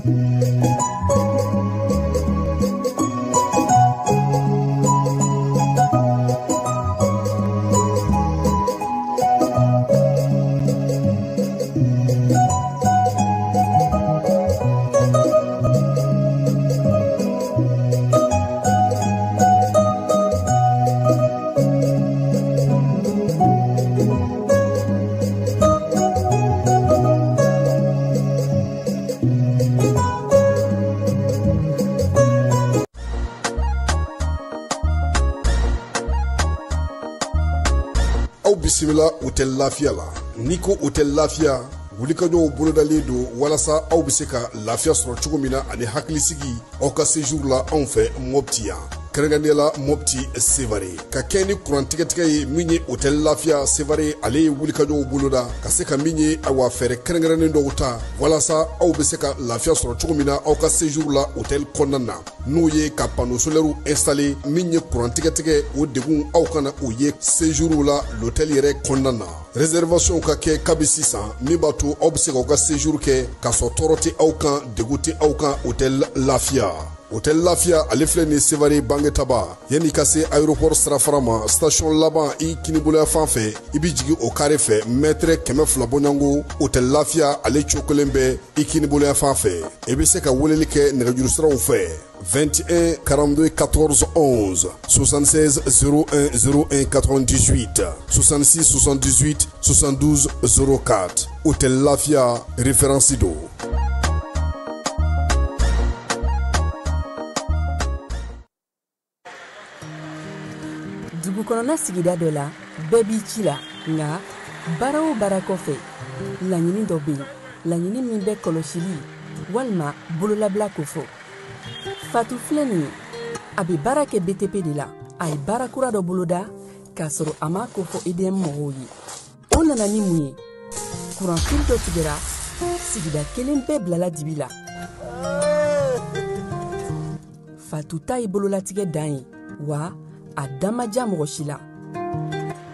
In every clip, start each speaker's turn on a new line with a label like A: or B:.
A: Aw bisimila Hôtel Lafiya la. N'i ko Hôtel Lafiya, wulikajɔw bolodalen don walasa aw bɛ se ka lafiya sɔrɔ cogo min na ani hakilisigi aw ka séjour la anw fɛ Mopti yan, kɛrɛnkɛrɛnnenya la Mopti Sevare. Ka kɛ ni kuran tigɛtigɛ ye min ye, Hôtel Lafiya Sevare ale ye wulikajɔw boloda ka se ka min ye, awa, fɛɛrɛ kɛrɛnkɛrɛnnen dɔw ta walasa aw bɛ se ka lafiya sɔrɔ cogo min na aw ka séjour la hôtel kɔnɔna na, n'o ye ka panneau solaire installé. Min ye kuran tigɛtigɛ, o degun aw kana o ye séjour la l'hôtel yɛrɛ kɔnɔna na. Réservation ka kɛ kabi sisan, min b'a to aw bɛ se k'aw ka séjour kɛ k'a sɔrɔ tɔɔrɔ tɛ aw kan, degun tɛ aw kan. Hôtel Lafiya, Hôtel Lafiya ale filɛ nin Sevare Bangetaba, yanni ka se aéroport sirafara ma, station laban i kiniboloya fan fɛ, i bɛ jigin o carré fɛ, mètre 200 bɔɲɔgɔnko, Hôtel Lafiya ale cogo kelen bɛ i kiniboloya fan fɛ. I bɛ se ka weleli kɛ nɛgɛjuru siraw fɛ: 21 42 14 11, 76 01 01 98, 66 78 72 04. Hôtel Lafia, référence do.
B: Dugu kɔnɔna sigida dɔ la, bɛɛ b'i ci la, nka baara o baara kɔfɛ, laɲini dɔ bɛ yen, laɲini min bɛ kɔlɔsili walima bololabila kofɔ. Fatu filɛ nin ye, a bɛ baara kɛ BTP de la. A ye baara kura dɔ boloda k'a sɔrɔ a m'a kofɔ EDM mɔgɔw ye. O nana ni mun ye? Kuranfili dɔ tigɛra, sigida kelen bɛɛ bilala dibi la. Fatu ta ye bololatigɛ dan ye, wa a da ma diya mɔgɔ si la.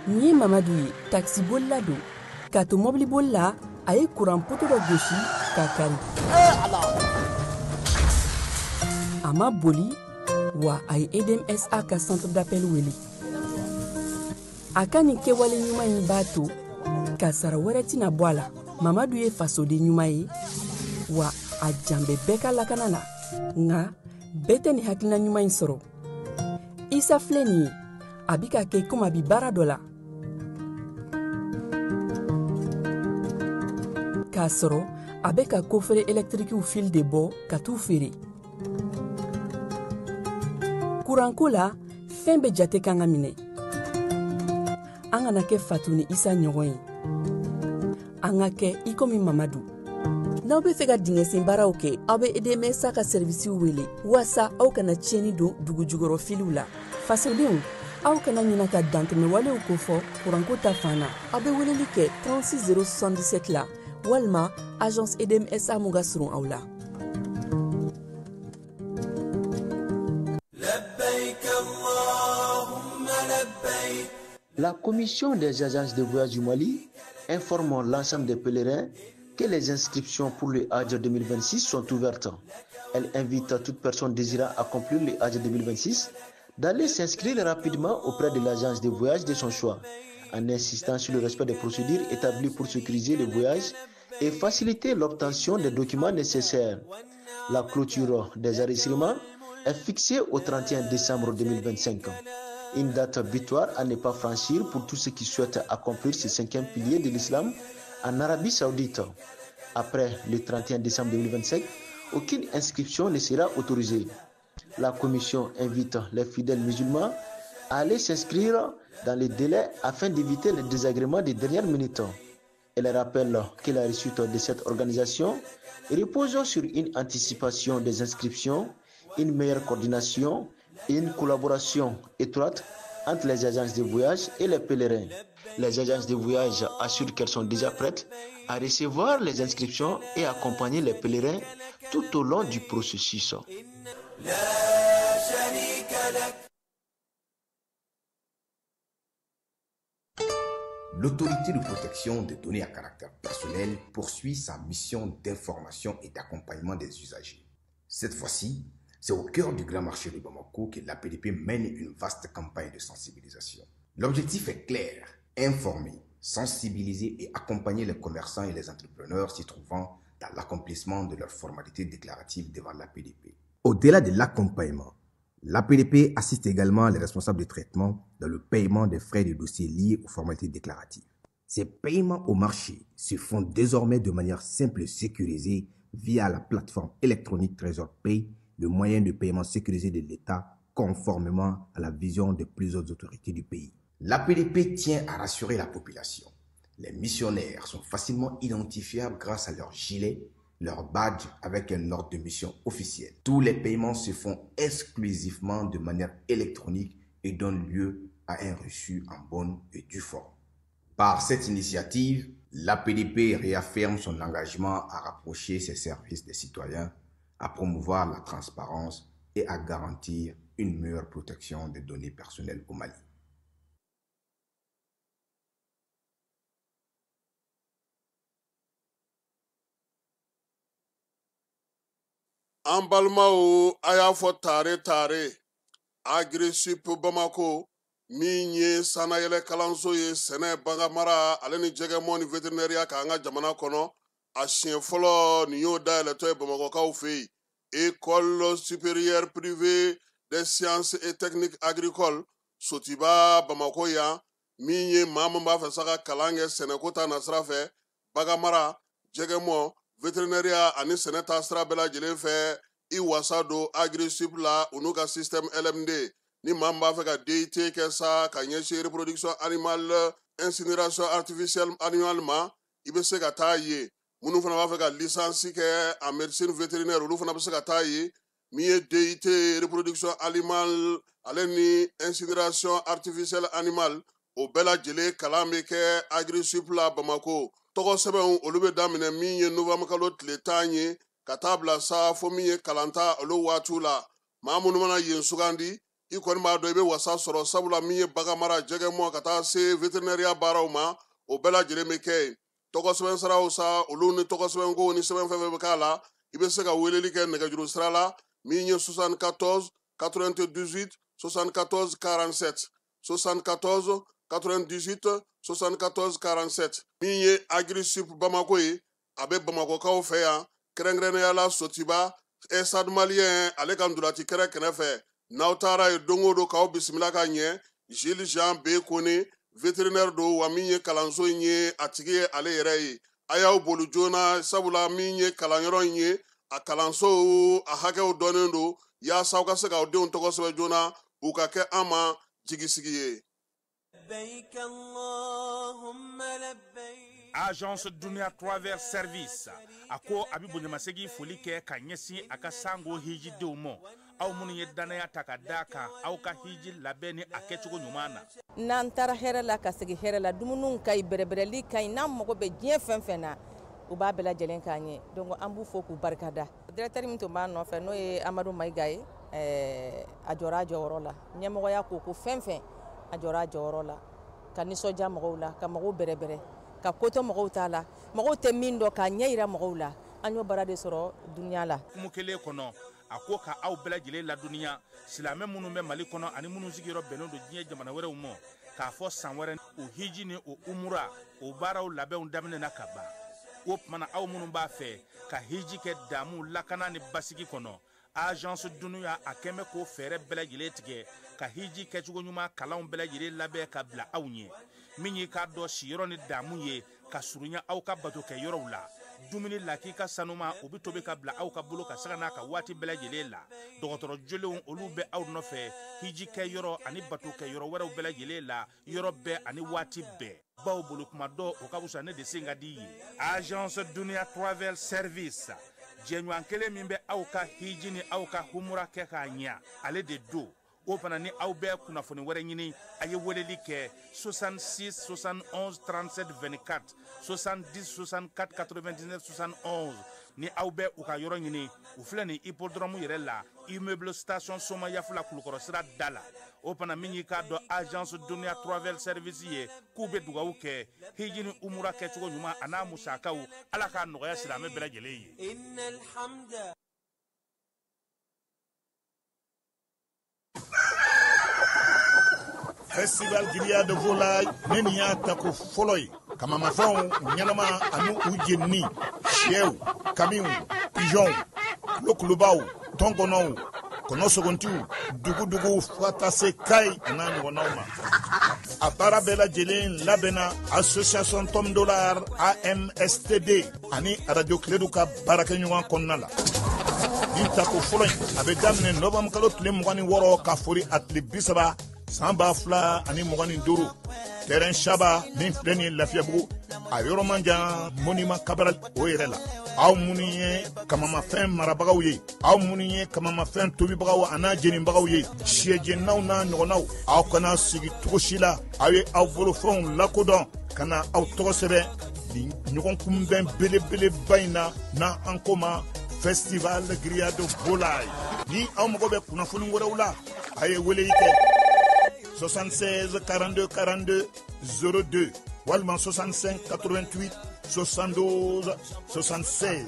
B: Nin ye Mamadu ye, takisibolila don. K'a to mɔbiliboli la, a ye kuran poto dɔ gosi k'a kari. A ma boli, wa a ye EDMSA ka centre d'appel wele. A ka nin kɛwale ɲuman in b'a to kasara wɛrɛ tɛna bɔ a la. Mamadu ye fasoden ɲuman ye, wa a jan bɛ bɛɛ ka lakana la, nka bɛɛ tɛ nin hakilina ɲuman in sɔrɔ. Isa filɛ nin ye, a bi ka kɛ komi a bi baara dɔ la k'a sɔrɔ a bɛ ka coffret électriquew fil de bɔ ka t'u feere. Kuranko la, fɛn bɛɛ jate kan ka minɛ. An kana kɛ Fatu ni Isa ɲɔgɔn ye, an ka kɛ i komi Mamadu. N'aw bɛ fɛ ka dingɛsen baaraw kɛ, aw bɛ EDMSA ka sɛrivisiw wele waasa aw kana tiɲɛni don dugu jukɔrɔ filiw la. Fasodenw, aw kana ɲina ka dantɛmɛwalew kofɔ kuranko ta fan na. Aw bɛ weleli kɛ 36 077 la walima agence EDMSA mun ka surun aw la.
C: لبيك اللهم لبيك.
D: La commission des agences de voyage du Mali informe l'ensemble des pèlerins que les inscriptions pour le Hajj 2026 sont ouvertes. Elle invite toute personne désirant accomplir le Hajj 2026 d'aller s'inscrire rapidement auprès de l'agence de voyage de son choix, en insistant sur le respect des procédures établies pour sécuriser le voyage et faciliter l'obtention des documents nécessaires. La clôture des enregistrements est fixée au 31 décembre 2025. Une date butoir à ne pas franchir pour tous ceux qui souhaitent accomplir ce cinquième pilier de l'islam en Arabie Saoudite. Après le 31 décembre 2025, aucune inscription ne sera autorisée. La commission invite les fidèles musulmans à aller s'inscrire dans les délais afin d'éviter les désagréments des dernières minutes. Elle rappelle que la réussite de cette organisation repose sur une anticipation des inscriptions, une meilleure coordination et une collaboration étroite entre les agences de voyage et les pèlerins. Les agences de voyage assurent qu'elles sont déjà prêtes à recevoir les inscriptions et accompagner les pèlerins tout au long du processus.
C: لا شريك لك.
E: L'autorité de protection des données à caractère personnel poursuit sa mission d'information et d'accompagnement des usagers. Cette fois-ci, c'est au cœur du grand marché de Bamako que l'APDP mène une vaste campagne de sensibilisation. L'objectif est clair, informer, sensibiliser et accompagner les commerçants et les entrepreneurs s'y trouvant dans l'accomplissement de leurs formalités déclaratives devant l'APDP. Au-delà de l'accompagnement, l'APDP assiste également les responsables de traitement dans le paiement des frais de dossier liés aux formalités déclaratives. Ces paiements au marché se font désormais de manière simple et sécurisée via la plateforme électronique Trésor Pay, le moyen de paiement sécurisé de l'État conformément à la vision de plusieurs autorités du pays. L'APDP tient à rassurer la population. Les missionnaires sont facilement identifiables grâce à leur gilet, leur badge avec un ordre de mission officiel. Tous les paiements se font exclusivement de manière électronique et donnent lieu à un reçu en bonne et due forme. Par cette initiative, l'APDP réaffirme son engagement à rapprocher ses services des citoyens, à promouvoir la transparence et à garantir une meilleure protection des données personnelles au Mali.
A: An balimaw, a y'a fɔ tare tare, Agrisip Bamako min ye sannayɛlɛ kalanso ye sɛnɛ, baganmara ale ni jɛgɛmɔ ni vétérinaire k'an ka jamana kɔnɔ, a siɲɛ fɔlɔ nin y'o dayɛlɛtɔ ye Bamakɔkaw fɛ yen. École supérieure privée des sciences et techniques agricoles Sotiba Bamako yan, min ye maa min b'a fɛ sa ka kalan kɛ sɛnɛko ta nasira fɛ, baganmara, jɛgɛmɔ, vétérinaire ani sɛnɛ ta sira bɛɛ lajɛlen fɛ, i wasa don Agrisip la u n'u ka système LMD. Ni maa min b'a fɛ ka DUT kɛ sa ka ɲɛsin reproduction animale, incinération artificielle animale ma, i bɛ se ka taa yen. Minnu fana b'a fɛ ka licence kɛ en médecine vétérinaire, olu fana bɛ se ka taa yen. Min ye DUT reproduction animale ale ni incinération artificielle animale, o bɛɛ lajɛlen kalan bɛ kɛ Agrisip la Bamako. Tɔgɔ sɛbɛnw olu bɛ daminɛ min ye novembre kalo tile 10 ye ka taa bila sa fo min ye kalanta olu waatiw la. Maa minnu mana yen sugandi, i kɔni b'a dɔn i bɛ wasa sɔrɔ, sabula min ye baganmara, jɛgɛmɔ ka taa se vétérinaire baaraw ma, o bɛɛ lajɛlen bɛ kɛ yen. Tɔgɔ sɛbɛn siraw sa, olu ni tɔgɔ sɛbɛnko ni sɛbɛn fɛn fɛn bɛ k'a la, i bɛ se ka weleli kɛ nɛgɛjuru sira la min ye 74 98 74 47, 74 98 74 47. Min ye Agrisip Bamako ye, a bɛ Bamakɔkaw fɛ yan, kɛrɛnkɛrɛnnenya la Sotiba Stade Malien ale ka ntolaci kɛrɛ kɛrɛfɛ. N'aw taara yen don o don k'aw bisimila ka ɲɛ, Gilles Jean B Kone vétérinaire don, wa min ye kalanso in ye a tigi ye ale yɛrɛ ye. A y'aw boli joona, sabula min ye kalanyɔrɔ in ye, a kalanso a hakɛw dɔnnen don, yaasa aw ka se k'aw denw tɔgɔ sɛbɛn joona, u ka kɛ an ma jigisigi ye.
F: Agence Dunia Travel Service a ko a bɛ bonyamasegin foli kɛ ka ɲɛsin a ka sango hijidenw ma, aw minnu ye danaya ta ka d'a kan aw ka hiji labɛn ni a kɛcogo ɲuman na.
B: N'an taara hɛrɛ la ka segin hɛrɛ la, dumuniw ka ɲi, bɛrɛbɛrɛli ka ɲi, n'an mago bɛ diɲɛ fɛn fɛn na, u b'a bɛɛ lajɛlen k'an ye. Donc an b'u fo k'u barikada. Directeur min tun b'a nɔfɛ, n'o ye Amadu Mayiga ye, a jɔra a jɔyɔrɔ la. Ɲɛmɔgɔya ko ko fɛn fɛn, a jɔra a jɔyɔrɔ la, ka nisɔndiya mɔgɔw la, ka mɔgɔw bɛrɛbɛrɛ, ka ko to mɔgɔw t'a la, mɔgɔw tɛ min dɔn k'a ɲɛ yira mɔgɔw la. An y'o baara de sɔrɔ dunuya la.
F: Kumu kelen kɔnɔ, a ko ka aw bɛɛ lajɛlen ladɔnniya, silamɛ minnu bɛ Mali kɔnɔ ani minnu sigiyɔrɔ bɛnnen don diɲɛ jamana wɛrɛw ma, k'a fɔ san wɛrɛ o hiji ni o umura o baaraw labɛnw daminɛna ka ban. O tuma na, aw minnu b'a fɛ ka hiji kɛ damu, lakana ni basigi kɔnɔ, Agence Dunuya a kɛn bɛ k'o fɛɛrɛ bɛɛ lajɛlen tigɛ ka hiji kɛcogo ɲuman kalanw bɛɛ lajɛlen labɛn ka bila aw ɲɛ. Min y'i k'a dɔn siyɔrɔ ni damu ye ka surunya aw ka bato kɛ yɔrɔw la, dumuni lakika sanuma o bɛ tobi ka bila aw ka bolo ka saga n'a ka waati bɛɛ lajɛlen la. Dɔgɔtɔrɔ jolenw olu bɛ aw nɔfɛ hiji kɛ yɔrɔ ani bato kɛ yɔrɔ wɛrɛw bɛɛ lajɛlen la, yɔrɔ bɛɛ ani waati bɛɛ, baw bolo kuma dɔ o ka fisa ne de sen ka di ye. Agence Dunia Travel Service, jɛɲɔgɔn kelen min bɛ aw ka hiji ni aw ka humura kɛ k'a ɲɛ, ale de don. O fana ni aw bɛ kunnafoni wɛrɛ ɲini, a ye weleli kɛ 66 71 37 24, 70 64 99 71. Ni aw bɛ u ka yɔrɔ ɲini, u filɛ nin hippodrome yɛrɛ la, immeuble station Somayafula, Kulukɔrɔ sira da la. O fana min y'i k'a dɔn agence Dunia Travel Service ye, k'u bɛ dugawu kɛ hiji ni umura kɛcogo ɲuman a n'a musakaw, Ala k'a nɔgɔya silamɛ bɛɛ lajɛlen ye.
G: Festival Grillade de Volaille ne nin y'a tako fɔlɔ ye. Kamamafɛnw ɲɛnama ani u jenini, sɛw, kamiw, pigeonw, kulokulubaw, tɔnkɔnɔw, kɔnɔsogontiw, dugudugu, fo ka taa se kayi a n'a ɲɔgɔnnaw ma. A baara bɛɛ lajɛlen labɛnna association Tom Dollar AMSTD ani radio Kiledu ka baarakɛɲɔgɔn kɔnɔna la. Nin tako fɔlɔ in a bɛ daminɛ novembre kalo tile 26 ka fori a tile 30 san 2025, terrain Saba min filɛ nin ye Lafiyabugu, a yɔrɔ man jan monument Cabral o yɛrɛ la. Aw minnu ye kamamafɛn marabagaw ye, aw minnu ye kamamafɛn tobibagaw a n'a jenibagaw ye, sɛjeninaw n'a ɲɔgɔnnaw, aw kana sigi cogo si la. Aw ye aw bolofɛnw lakodɔn ka na aw tɔgɔ sɛbɛn nin ɲɔgɔn kunbɛn belebeleba in na, n'an ko ma Festival Grillade de Volaille. Ni aw mago bɛ kunnafoni wɛrɛw la, a ye weleli kɛ 76 42 42 02 walima 65 88 72 76.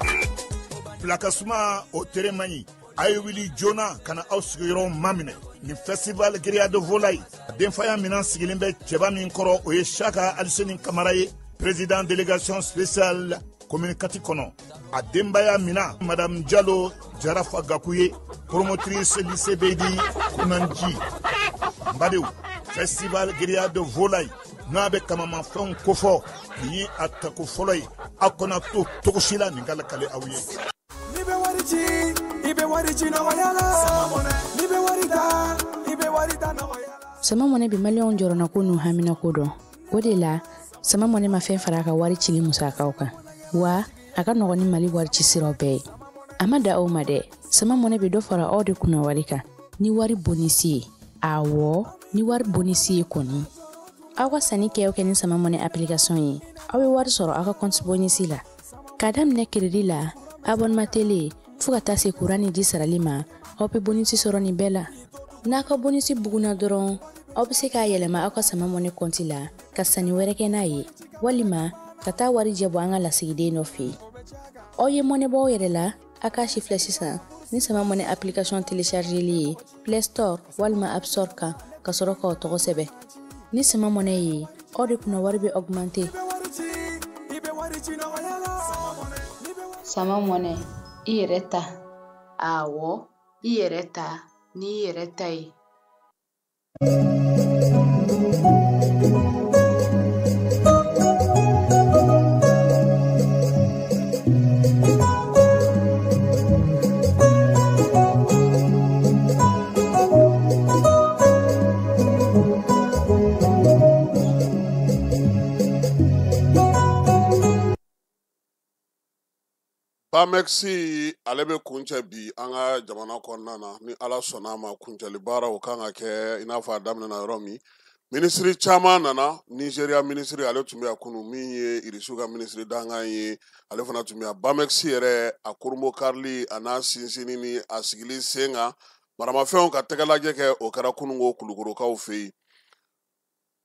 G: Bilakasuma o tere man ɲi, a ye wuli joona ka na aw sigiyɔrɔw maminɛ. Nin Festival Grillade de Volaille denfaya minan sigilen bɛ cɛba min kɔrɔ, o ye Saka Aliseni Kamara ye, président délégation spéciale commune 4 kɔnɔ. A denbaya mina madame Jalo Jarafa Gaku ye, promotrice lycée Beydi Kunanji. N badenw, Festival Grillade de Volaille n'a bɛ kamamafɛnw kofɔ, nin ye a tako fɔlɔ ye. Aw kana to cogo si la nin ka lakale aw ye.
C: N'i bɛ wari ci, i bɛ wari ci nɔgɔya la. N'i bɛ wari ta, i bɛ wari ta nɔgɔya la.
H: Sama Mɔnɛ bɛ maliyɛnw jɔrɔnako n'u haminako dɔn. O de la Sama Mɔnɛ ma fɛn fara a ka wari cili musakaw kan, wa a ka nɔgɔn ni Mali wari ci siraw bɛɛ ye. A ma da aw ma dɛ, Sama Mɔnɛ bɛ dɔ fara aw de kunna wari kan ni wari bonisi ye. Awɔ, ni wari bonisi ye kɔni. Aw ka sanni kɛ o kɛ ni Sama Mɔnɛ application ye, aw bɛ wari sɔrɔ aw ka compte bonisi la. K'a daminɛ crédit la, abonnement télé, fo ka taa se courant ni ji sarali ma, aw bɛ bonisi sɔrɔ nin bɛɛ la. N'a ka bonisi bugunna dɔrɔn, aw bɛ se k'a yɛlɛma aw ka Sama Mɔnɛ compte la ka sanni wɛrɛ kɛ n'a ye, walima ka taa wari jɛ bɔ an ka lasigiden dɔ fɛ yen. Aw ye mɔnɛ bɔ aw yɛrɛ la, a k'a si filɛ sisan ni Sama Mɔnɛ application téléchargeli ye Play Store walima App Store kan, ka sɔrɔ k'aw tɔgɔ sɛbɛn. Ni Sama Mɔnɛ ye, aw de kunna wari bɛ augmenter.
I: Sama Mɔnɛ, i yɛrɛ ta. Awɔ, i yɛrɛ ta n'i yɛrɛ ta ye.
A: Bamexi ale bɛ kuncɛ bi an ka jamana kɔnɔna na, ni Ala sɔnna a ma. Kuncɛli baaraw kan ka kɛ i n'a fɔ a daminɛna yɔrɔ min. Minisiri caman nana. Nigéria minisiri ale tun bɛ yan kunun, min ye Irisiw ka minisiri dankan ye, ale fana tun bɛ yan. Bamexi yɛrɛ a kurunbo karili a n'a sinsinni ni a sigili sen kan, maramafɛnw ka tɛgɛlajɛ kɛ, o kɛra kununko Kulukorokaw fɛ yen.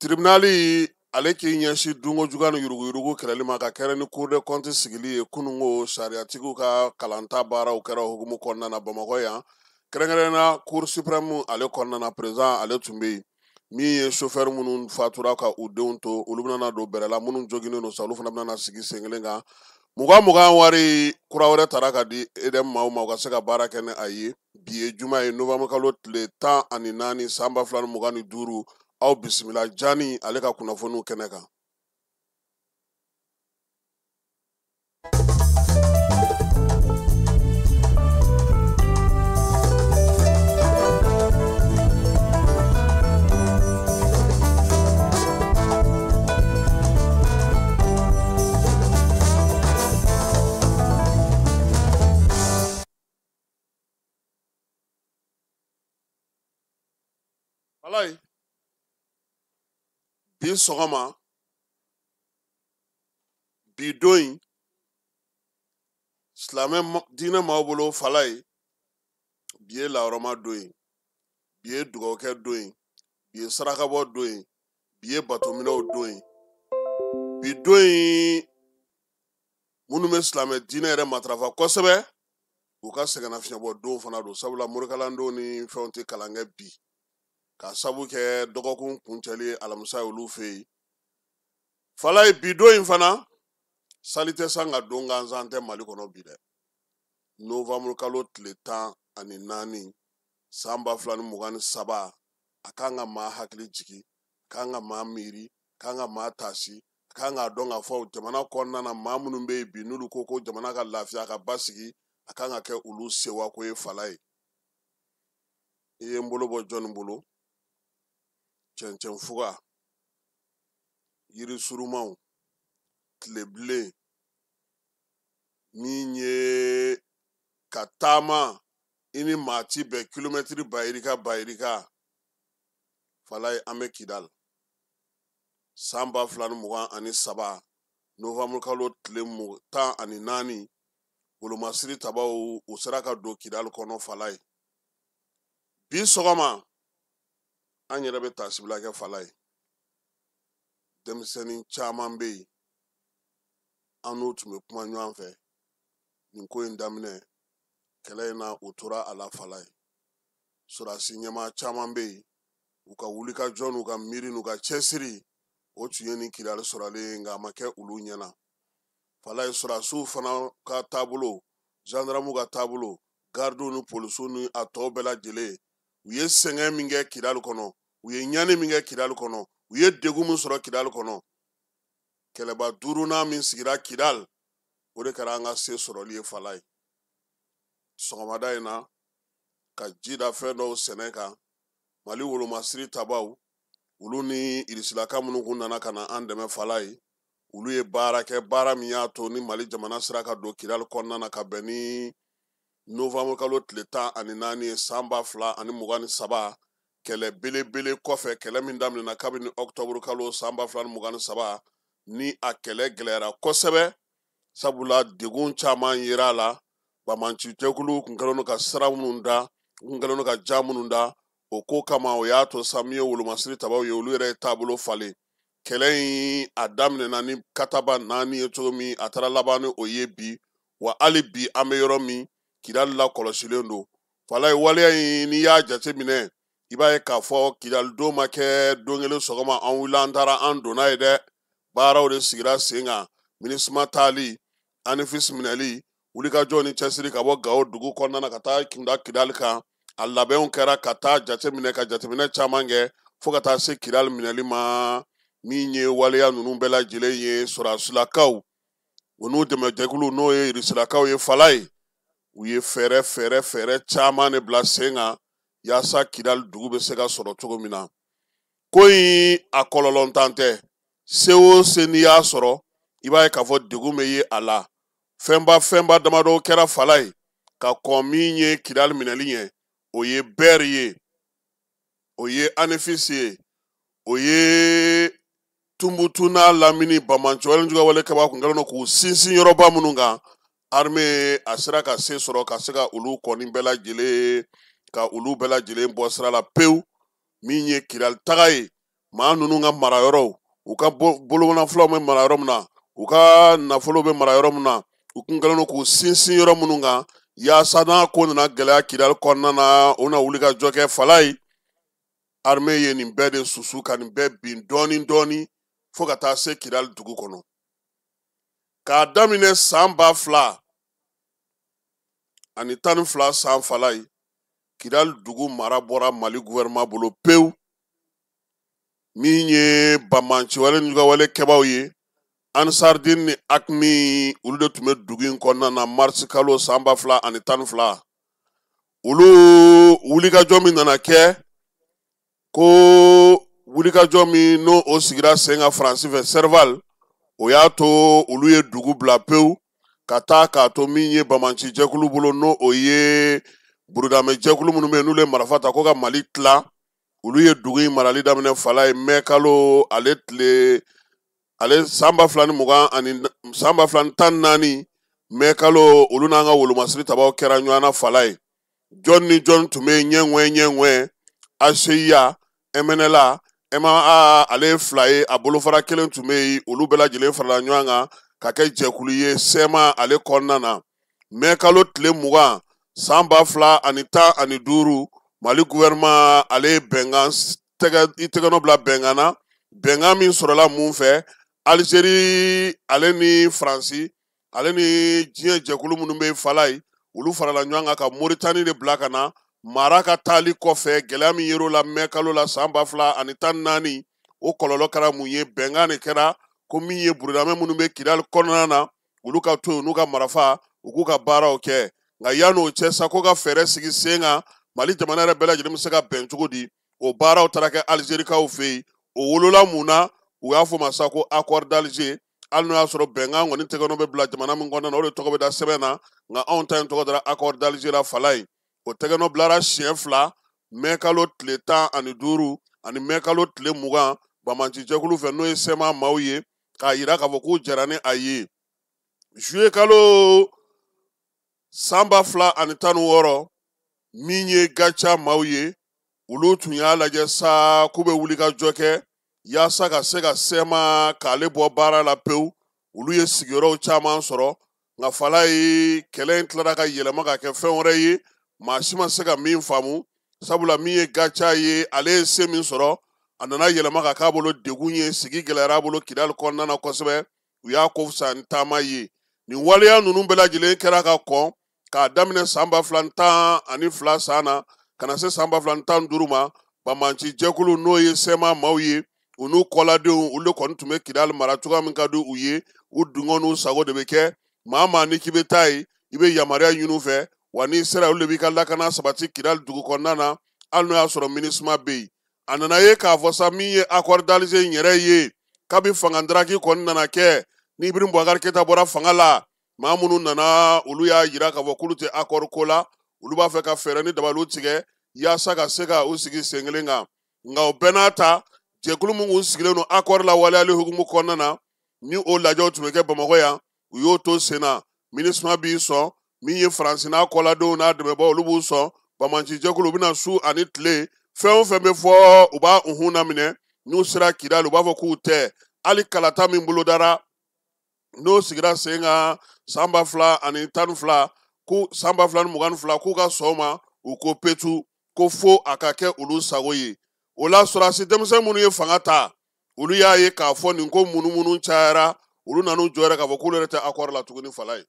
A: Tribunali ale k'i ɲɛsin dunko juguya ni yuruguyurugu kɛlɛli ma ka kɛrɛ ni Cour des comptes sigili ye kununko. Sariyatigiw ka kalanta baaraw kɛra hukumu kɔnɔna na Bamakɔ yan, kɛrɛnkɛrɛnnenya Cour suprême ale kɔnɔna na, président ale tun bɛ yen. Min ye chauffeur minnu fatura ka u denw to, olu bɛna don bɛrɛ la. Minnu joginnen don sa, olu fana bɛna sigi sen kelen kan. 20 wari kura wɛrɛ tara ka di EDM maaw ma, u ka se ka baara kɛ ni a ye. Bi ye juma ye, novembre kalo tile 14 san 2025. Aw bisimila Jani ale ka kunnafoniw kɛnɛ kan. Falaye, bi sɔgɔma, bi don in, silamɛ diinɛ maaw bolo Falaye, bi ye lahɔrɔma don ye, bi ye dugawukɛ don ye, bi ye sarakabɔ don ye, bi ye batominɛw don ye. Bi don in, minnu bɛ silamɛ diinɛ yɛrɛ matarafa kosɛbɛ, u ka sɛgɛnnafiɲɛbɔ don fana don, sabula morikalandenw ni fɛnw tɛ kalan kɛ bi, k'a sabu kɛ dɔgɔkun kuncɛli ye alamisa ye olu fɛ yen. Falaye, bi don in fana, sali tɛ san ka don gansan tɛ Mali kɔnɔ bi dɛ. Novembre kalo tile 14 san 2023, a kan ka maa hakili jigin, a kan ka maa miiri, a kan ka maa taasi, a kan k'a dɔn k'a fɔ jamana kɔnɔna na maa minnu bɛ yen bi n'olu ko ko jamana ka lafiya ka basigi, a kan ka kɛ olu sewako ye. Falaye, i ye n bolo bɔ jɔnni bolo? Cɛncɛnfuga, yiri surumanw, tilebilen, min ye ka taama i ni maa ti bɛn kilomɛtiri bayirika bayirika. Falaye, an bɛ Kidal san 2023 novembre kalo tile 14, wolomasiri tabaw u sera ka don Kidal kɔnɔ. Falaye, bi sɔgɔma an yɛrɛ bɛ taasibila kɛ. Falaye, denmisɛnnin caman bɛ yen, an n'u tun bɛ kuma ɲɔgɔn fɛ nin ko in daminɛ kɛlɛ in na, u tora a la. Falaye, sɔrɔdasi ɲɛmaa caman bɛ yen, u ka wulikajɔ n'u ka miiri n'u ka cɛsiri, o tun ye nin Kidali sɔrɔlen ye, nka a ma kɛ olu ɲɛna. Falaye, sɔrɔdasiw fana ka taabolo, gendarmew ka taabolo, gardiw ni polisiw ni a tɔw bɛɛ lajɛlen, u ye sɛgɛn min kɛ Kidali kɔnɔ, u ye ɲani min kɛ Kidali kɔnɔ, u ye degun min sɔrɔ Kidali kɔnɔ, kɛlɛba duurunan min sigira Kidali, o de kɛra an ka se sɔrɔli ye. Falaye, sɔgɔmada in na, ka ji da fɛn dɔw sɛnɛ kan, Mali wolomasiri tabaw, olu ni irisilaka minnu kun nana ka na an dɛmɛ, Falaye, olu ye baara kɛ, baara min y'a to ni Mali jamana sera ka don Kidali kɔnɔna na ka bɛn ni novembre kalo tile 14 ye san 2023, kɛlɛ belebele kɔfɛ, kɛlɛ min daminɛna kabini octobre kalo san 2023, ni a kɛlɛ gɛlɛyara kosɛbɛ, sabula degun caman yera a la. Banbaanci jɛkuluw kun kɛlen don ka sira minnu da, u kun kɛlen don ka ja minnu da, o ko kama, o y'a to sa min ye wolomasiri tabaw ye, olu yɛrɛ ye taabolo falen. Kɛlɛ in a daminɛna ni kataba 4 ye cogo min, a taara laban ni o ye bi. Wa hali bi an bɛ yɔrɔ min, Kidali lakɔlɔsilen don. Falaye, waleya in, n'i y'a jateminɛ, i b'a ye k'a fɔ Kidali don ma kɛ don kelen sɔgɔma an wulila an taara an donna ye dɛ. Baaraw de sigira sen kan, MINUSMA taali, Anefis minɛli, wulikajɔ ni cɛsiri ka bɔ Gawo dugu kɔnɔna na ka taa kunda Kidali kan. A labɛnw kɛra ka taa jateminɛ, ka jateminɛ caman kɛ fo ka taa se Kidali minɛli ma. Min ye waleya ninnu bɛɛ lajɛlen ye, sɔrɔdasilakaw u n'u dɛmɛjɛkulu, n'o ye irisilakaw ye, Falaye, u ye fɛɛrɛ fɛɛrɛ fɛɛrɛ caman de bila sen kan yaasa Kidali dugu bɛ se ka sɔrɔ cogo min na. Ko in a kɔlɔlɔntan tɛ, se o se n'i y'a sɔrɔ, i b'a ye k'a fɔ degun bɛ ye a la. Fɛnba fɛnba damadɔ kɛra Falaye ka kɔn min ye Kidali minɛli ɲɛ, o ye Bɛri ye, o ye Anefis ye, o ye Tunbutu n'a lamini. Banbaanci wale kɛba kun kɛlen don k'u sinsin yɔrɔba minnu kan, armée a sera ka se sɔrɔ ka se ka olu kɔni bɛɛ lajɛlen, ka olu bɛɛ lajɛlen bɔ sira la pewu. Min ye Kidali taga ye, maa ninnu ka mara yɔrɔw, u ka bolonafulaw bɛ mara yɔrɔ min na, u ka nafolo bɛ mara yɔrɔ min na, u kun kɛlen don k'u sinsin yɔrɔ minnu kan yaasa n'a ko nana gɛlɛya Kidali kɔnɔna na, u na wuli ka jɔ kɛ. Falaye, armée ye nin bɛɛ de susu ka nin bɛɛ bin dɔɔni dɔɔni fo ka taa se Kidali dugu kɔnɔ. K'a daminɛ san 2012 san, Falaye, Kidali dugu mara bɔra Mali gouvernement bolo pewu. Min ye banbaanci wale wale kɛbaw ye, Ansardine ni AQMI, olu de tun bɛ dugu in kɔnɔna na. Mars kalo san 2012, olu wulikajɔ min nana kɛ, ko wulikajɔ min n'o o sigira sen kan Faransi fɛ, Serval, o y'a to olu ye dugu bila pewu ka taa k'a to min ye banbaanci jɛkulu bolo, n'o o ye burudamɛ jɛkulu minnu bɛ yen n'olu ye marifa ta ko ka Mali tila.
J: Olu ye dugu in marali daminɛ fala ye mɛ kalo ale tile ale san 2020 ani san 2014 mɛ kalo, olu n'an ka wolomasiri tabaw kɛra ɲɔgɔn na fala ye. Jɔn ni jɔn tun bɛ ɲɛŋwɛ ɲɛŋwɛ ACIA, MNLA, MAA, ale ye fila ye, a bolofara kelen tun bɛ yen. Olu bɛɛ lajɛlen farala ɲɔgɔn kan ka kɛ jɛkulu ye CMA ale kɔnɔna na. Mɛ kalo tile 20 san 2015, Mali gouvernement ale ye bɛnkan tɛgɛ i tɛgɛnɔ bila bɛnkan na, bɛnkan min sɔrɔla mun fɛ, Algérie ale ni Faransi ale ni diɲɛ jɛkulu minnu bɛ fala ye, olu farala ɲɔgɔn kan ka Moritani de bila ka na mara ka taali kɔfɛ. Gɛlɛya min yer'o la mɛ kalo la san 2014, o kɔlɔlɔ kɛra mun ye? Bɛnkan de kɛra ko min ye burudamɛ minnu bɛ Kidali kɔnɔna na, olu ka to yen n'u ka marafa, u k'u ka baaraw kɛ. Nka yan'o cɛ sa, ko ka fɛɛrɛ sigi sen kan, Mali jamana yɛrɛ bɛɛ lajɛlen bɛ se ka bɛn cogo di? O baaraw taara kɛ Alizerikaw fɛ yen. O wolola mun na? U y'a fɔ ma sa ko accord d'Alger. Hali n'o y'a sɔrɔ bɛnkan kɔni tɛgɛnɔ bɛ bila jamana min kɔnɔna na, o de tɔgɔ bɛ da sɛbɛn na, nka anw ta in tɔgɔ dara accord d'Alger la fala ye. O tɛgɛnɔ bilara siɲɛ fila, mɛ kalo tile 15 ani mɛ kalo tile 20, banbanci jɛkulu fɛ, n'o ye CMA maaw ye, k'a yira k'a fɔ k'u jɛra ni a ye. Juillet kalo san 2016, min ye Gatia maaw ye, olu tun y'a lajɛ sa k'u bɛ wuli ka jɔ kɛ yaasa ka se ka CMA k'ale bɔ baara la pewu. Olu ye sigiyɔrɔw caman sɔrɔ, nka fala ye, kɛlɛ in tilara ka yɛlɛma ka kɛ fɛn wɛrɛ ye, maa si ma se ka min faamu. Sabula min ye Gatia ye, ale ye se min sɔrɔ, a nana yɛlɛma ka k'a bolo degun ye. Sigi gɛlɛyara a bolo Kidali kɔnɔna na kosɛbɛ. U y'a ko fisa ni taama ye. Nin waleya ninnu bɛɛ lajɛlen kɛra ka kɔn k'a daminɛ san 2012 san na ka na se san 2015 ma. Banbanci jɛkulu, n'o ye CMA maaw ye, u n'u kɔladenw, olu de kɔni tun bɛ Kidali mara cogoya min ka di u ye. U dungɔ n'u sago de bɛ kɛ. Maa maa ni k'i bɛ taa yen, i bɛ yamaruya ɲini u fɛ, wa n'i sera, olu de b'i ka lakana sabati Kidali dugu kɔnɔna na, hali n'o y'a sɔrɔ MINUSMA bɛ yen. A nana ye k'a fɔ sa, min ye accord d'Alger in yɛrɛ ye, kabi fanga daraki kɔni nana kɛ ni Ibrahim Boubacar Keïta bɔra fanga la, maa minnu nana, olu y'a yira k'a fɔ k'olu tɛ accord ko la. Olu b'a fɛ ka fɛɛrɛ ni dabaliw tigɛ yaasa ka se ka u sigi sen kelen kan. Nka o bɛɛ n'a ta, jɛkulu min kun sigilen don accord la waleyali hukumu kɔnɔna na, ni o lajɛw tun bɛ kɛ Bamakɔ yan, u y'o to sen na. MINUSMA b'i sɔn, min ye Faransi n'a kɔladenw n'a dɛmɛbaaw, olu b'u sɔn. Banbanci jɛkulu, u bɛna su ani tile, fɛn o fɛn bɛ fɔ, u b'a unhun laminɛ. N'u sera Kidali, u b'a fɔ k'u tɛ. Hali kalata min bolodara, n'o sigira sen kan san 2012, ko san 2022, k'u ka sɔn o ma, u ko petu ko fo a ka kɛ olu sago ye. O la, sɔrɔdasi denmisɛn minnu ye fanga ta, olu y'a ye k'a fɔ nin ko munumunu cayara. Olu nan'u jɔ yɛrɛ k'a fɔ k'olu yɛrɛ tɛ accord la tuguni fala ye.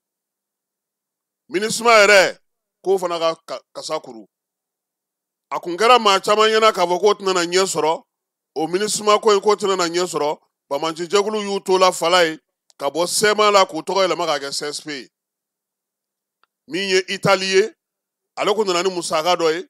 J: MINUSMA yɛrɛ k'o fana ka kasa kuru. A kun kɛra maa caman ɲɛna k'a fɔ k'o tɛna na ɲɛ sɔrɔ, o MINUSMA ko in k'o tɛna na ɲɛ sɔrɔ. Banbanci jɛkulu y'u to la fala ye ka bɔ CMA la k'u tɔgɔ yɛlɛma k'a kɛ CSP ye. Min ye Itali ye, ale ko nana ni musaka dɔ ye.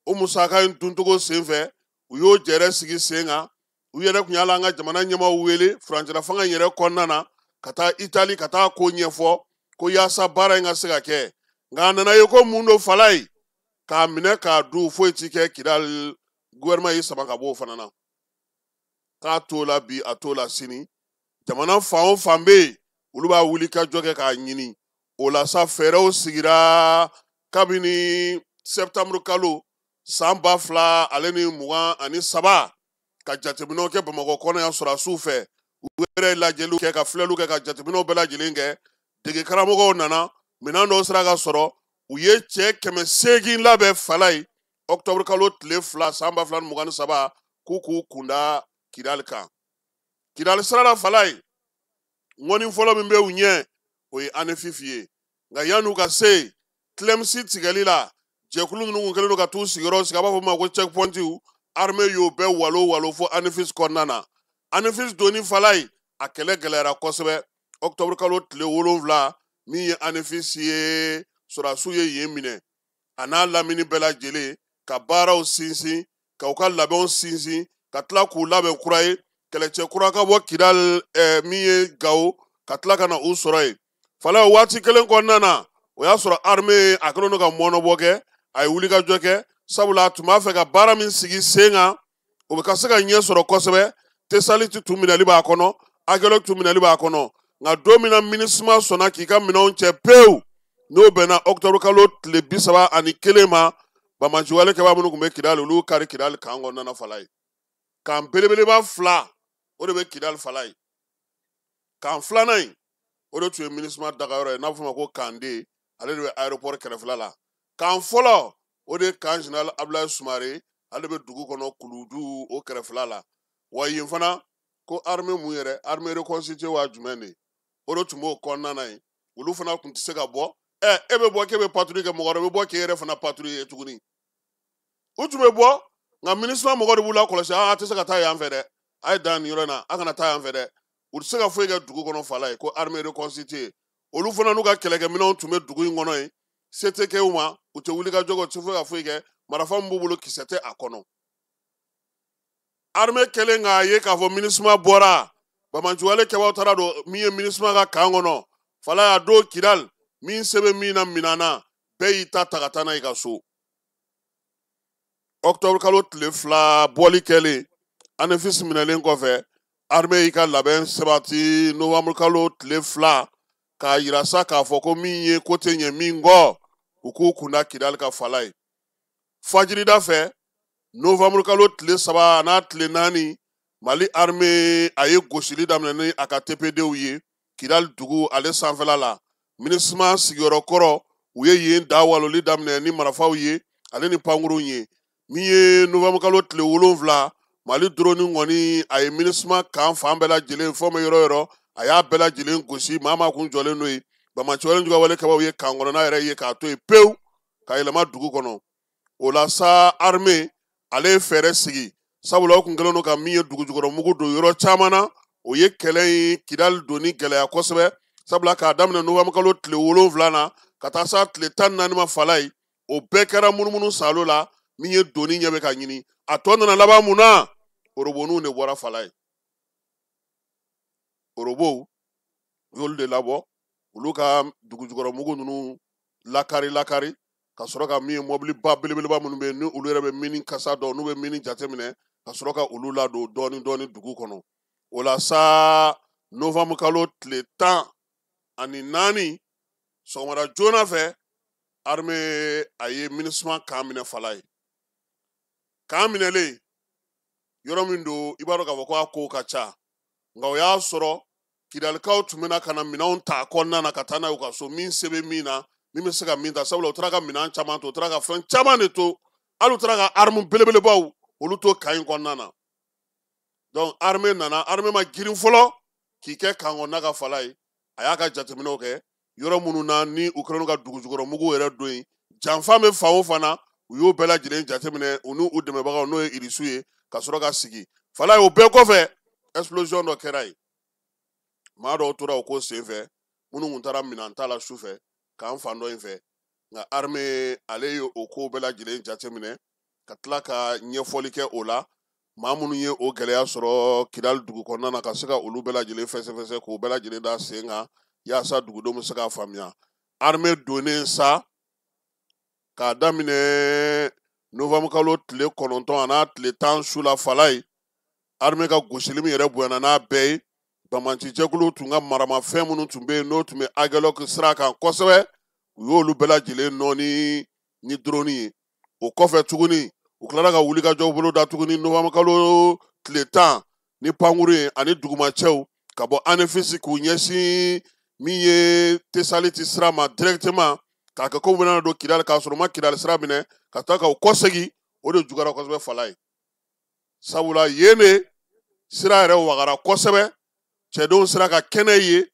J: O musaka in duncogo senfɛ, u y'o jɛrɛ sigi sen kan. U yɛrɛ tun y'a la an ka jamana ɲɛmaaw wele furancɛla fanga in yɛrɛ kɔnɔna na ka taa Itali ka taa ko ɲɛfɔ ko yaasa baara in ka se ka kɛ. Nka a nana ye ko mun don fala ye, k'a minɛ k'a dun, foyi ti kɛ Kidali. Gouvernement y'i sama ka bɔ o fana na k'a t'o la bi, a t'o la sini. Jamana fan o fan bɛ yen, olu b'a wuli ka jɔ kɛ k'a ɲini. O la sa, fɛɛrɛw sigira kabini septembre kalo san 2023 ka jateminɛw kɛ Bamakɔ kɔnɔ yan sɔrɔdasiw fɛ. U yɛrɛ ye lajɛliw kɛ, ka filɛliw kɛ, ka jateminɛw bɛɛ lajɛlen kɛ. Dege karamɔgɔw nana, minɛn dɔw sera ka sɔrɔ. U ye cɛ 800 labɛn fala ye octobre kalo tile 2 san 2023, k'u k'u kunda Kidali kan. Kidali sira la fala ye, ŋɔni fɔlɔ min bɛ u ɲɛ, o ye Anefif ye. Nka yan'u ka se Tilemsi tigɛli la, jɛkulu ninnu kun kɛlen don ka t'u sigiyɔrɔ sigi, a b'a fɔ min ma ko checkpointiw. Armée y'o bɛɛ walo walo fo Anefis kɔnɔna na. Anefis donni fala ye, a kɛlɛ gɛlɛyara kosɛbɛ. Octobre kalo tile 7, min ye Anefis ye, sɔrɔdasiw ye yen minɛ a n'a lamini bɛɛ lajɛlen, ka baaraw sinsin, ka u ka labɛnw sinsin, ka tila k'u labɛn kura ye, kɛlɛcɛ kura ka bɔ Kidali, min ye Gawo, ka tila ka na u sɔrɔ yen fala. O waati kelen kɔnɔna na, o y'a sɔrɔ armée a kɛlen don ka mɔnɔbɔ kɛ, a ye wulikajɔ kɛ, sabula a tun b'a fɛ ka baara min sigi sen kan. O bɛ ka se ka ɲɛ sɔrɔ kosɛbɛ. Tesaliti tun minɛli b'a kɔnɔ, Agelok tun minɛli b'a kɔnɔ. Nka don min na MINUSMA sɔnna k'i ka minɛnw cɛ pewu, n'o bɛnna ɔkutɔburu kalo tile 31 ma, banbaanciwale kɛbaa minnu tun bɛ Kidali, olu kari Kidali kan kɔnɔna na fala ye. Kan belebeleba 2 o de bɛ Kidali fala ye. Kan filanan in, o de tun ye MINUSMA dagayɔrɔ ye, n'a bɛ f'o ma ko Kande, ale de bɛ aéroport kɛrɛfɛla la. Kan fɔlɔ, o de ye kan général Abdoulaye Soumaré, ale bɛ dugu kɔnɔ Kuludu o kɛrɛfɛla la. Wa yen fana ko armée mun yɛrɛ, armée reconstituée wa jumɛn de, o de tun b'o kɔnɔna na yen. Olu fana tun tɛ se ka bɔ. E bɛ bɔ k'e bɛ patrouille kɛ, mɔgɔ wɛrɛ bɛ bɔ k'e yɛrɛ fana patrouille ye tuguni. U tun bɛ bɔ, nka MINUSMA mɔgɔ de b'u lakɔlɔsi. A tɛ se ka taa yan fɛ dɛ, a ye dan nin yɔrɔ in na, a kana taa yan fɛ dɛ. U tɛ se ka foyi kɛ dugu kɔnɔ fala ye ko armée reconstituée. Olu fana n'u ka kɛlɛkɛminɛnw tun bɛ dugu in kɔnɔ yen. Se tɛ kɛ u ma, u tɛ wuli ka jɔ kɛ, u tɛ foyi ka foyi kɛ. Marifa min b'u bolo, kisɛ tɛ a kɔnɔ. Armée kɛlen k'a ye k'a fɔ MINUSMA bɔra, banbaanciwale kɛbaaw taara don min ye MINUSMA ka kan kɔnɔ fala y'a don Kidali, min se bɛ min na minan na, bɛɛ y'i ta ta ka taa n'a ye ka so. Ɔkutɔburu kalo tile 2 bɔli kɛlen, Anefis minɛlen kɔfɛ, armée y'i ka labɛn sabati novembre kalo tile 2 k'a yira sa k'a fɔ ko min ye ko tɛ ɲɛ min kɔ, u k'u kunda Kidali ka fala ye. Fajirida fɛ, novembre kalo tile 3 n'a tile 4, Mali armée a ye gosili daminɛ ni a ka TPDw ye Kidali dugu ale sanfɛla la. MINUSMA sigiyɔrɔ kɔrɔ, u ye yen da waloli daminɛ ni marifaw ye ale ni pankurunw ye. Min ye novembre kalo tile 7, Mali drone kɔni a ye MINUSMA kan fan bɛɛ lajɛlen, fɛn bɛ yɔrɔ yɔrɔ, a y'a bɛɛ lajɛlen gosi. Maa maa kun jɔlen don yen, banbaanciwale juguwale kɛbaaw ye kan kɔnɔna yɛrɛ ye k'a to yen pewu ka yɛlɛma dugu kɔnɔ. O la sa, armée ale ye fɛɛrɛ sigi, sabula o kun kɛlen don ka min ye dugujukɔrɔ mugu don yɔrɔ caman na. O ye kɛlɛ in Kidali donni gɛlɛya kosɛbɛ, sabula k'a daminɛ novembre kalo tile 7 na ka taa sa tile 14 ma fala ye, o bɛɛ kɛra munumunu salo la. Min ye donni ɲɛ bɛ ka ɲini, a tɔ nana laban mun na, oroboniw de bɔra fala ye. Orobow u y'olu de labɔ, olu ka dugujukɔrɔ mugu ninnu lakari lakari ka sɔrɔ ka min ye mɔbiliba belebeleba minnu bɛ yen, ni olu yɛrɛ bɛ mini kasa dɔn, n'u bɛ mini jateminɛ, ka sɔrɔ ka olu ladon dɔɔni dɔɔni dugu kɔnɔ. O la sa, novembre kalo tile 14 sɔgɔmada joona fɛ, armée a ye MINUSMA kan minɛ fala ye. Kan minɛlen yɔrɔ min don, i b'a dɔn k'a fɔ ko a kow ka ca, nka o y'a sɔrɔ Kidalikaw tun bɛna ka na minɛnw ta a kɔnɔna na ka taa n'a ye u ka so, min se bɛ min na, min bɛ se ka min ta, sabula u taara ka minɛn caman to, u taara ka fɛn caman de to, hali u taara ka arme belebelebaw olu to kan in kɔnɔna na. Donc armée nana, armée ma girin fɔlɔ k'i kɛ kan kɔnɔna ka fala ye. A y'a ka jateminɛw kɛ yɔrɔ minnu na ni u kɛlen don ka dugujukɔrɔ mugu yɛrɛ don yen, janfa bɛ fan o fan na, u y'o bɛɛ lajɛlen jateminɛ, u n'u dɛmɛbagaw n'o ye irisiw ye, ka sɔrɔ ka sigi fala ye. O bɛɛ kɔfɛ, explosion dɔ kɛra yen. Maa dɔw tora o ko senfɛ, minnu kun taara minɛn ta la su fɛ k'an fan dɔ in fɛ. Nka armée ale ye o ko bɛɛ lajɛlen jateminɛ ka tila ka ɲɛfɔli kɛ o la. Maa minnu ye o gɛlɛya sɔrɔ Kidali dugu kɔnɔna na, ka se ka olu bɛɛ lajɛlen fɛsɛfɛsɛ k'o bɛɛ lajɛlen da sen kan yaasa dugudenw bɛ se k'a faamuya. Armée donnen sa k'a daminɛ novembre kalo tile 9 a n'a tile 10 su la fala ye, armée ka gosili min yɛrɛ bonyana n'a bɛɛ ye, banbaanci jɛkulu tun ka maramafɛn minnu tun bɛ yen n'o tun bɛ Aguelhok sira kan kosɛbɛ, u y'olu bɛɛ lajɛlen nɔɔni ni drone ye. O kɔfɛ tuguni, u tilara ka wulikajɔ bolo da tuguni novembre kalo tile 10 ni pankuru ye ani dugumacɛw ka bɔ Anefisi k'u ɲɛsin min ye Tesaliti sira ma directement, k'a kɛ komi u bɛna don Kidali, k'a sɔrɔ u ma Kidali sira minɛ, ka taa k'u kɔsegin. O de juguyara kosɛbɛ fala ye, sabula yen de sira yɛrɛ wagara kosɛbɛ, cɛdenw sera ka kɛnɛ ye.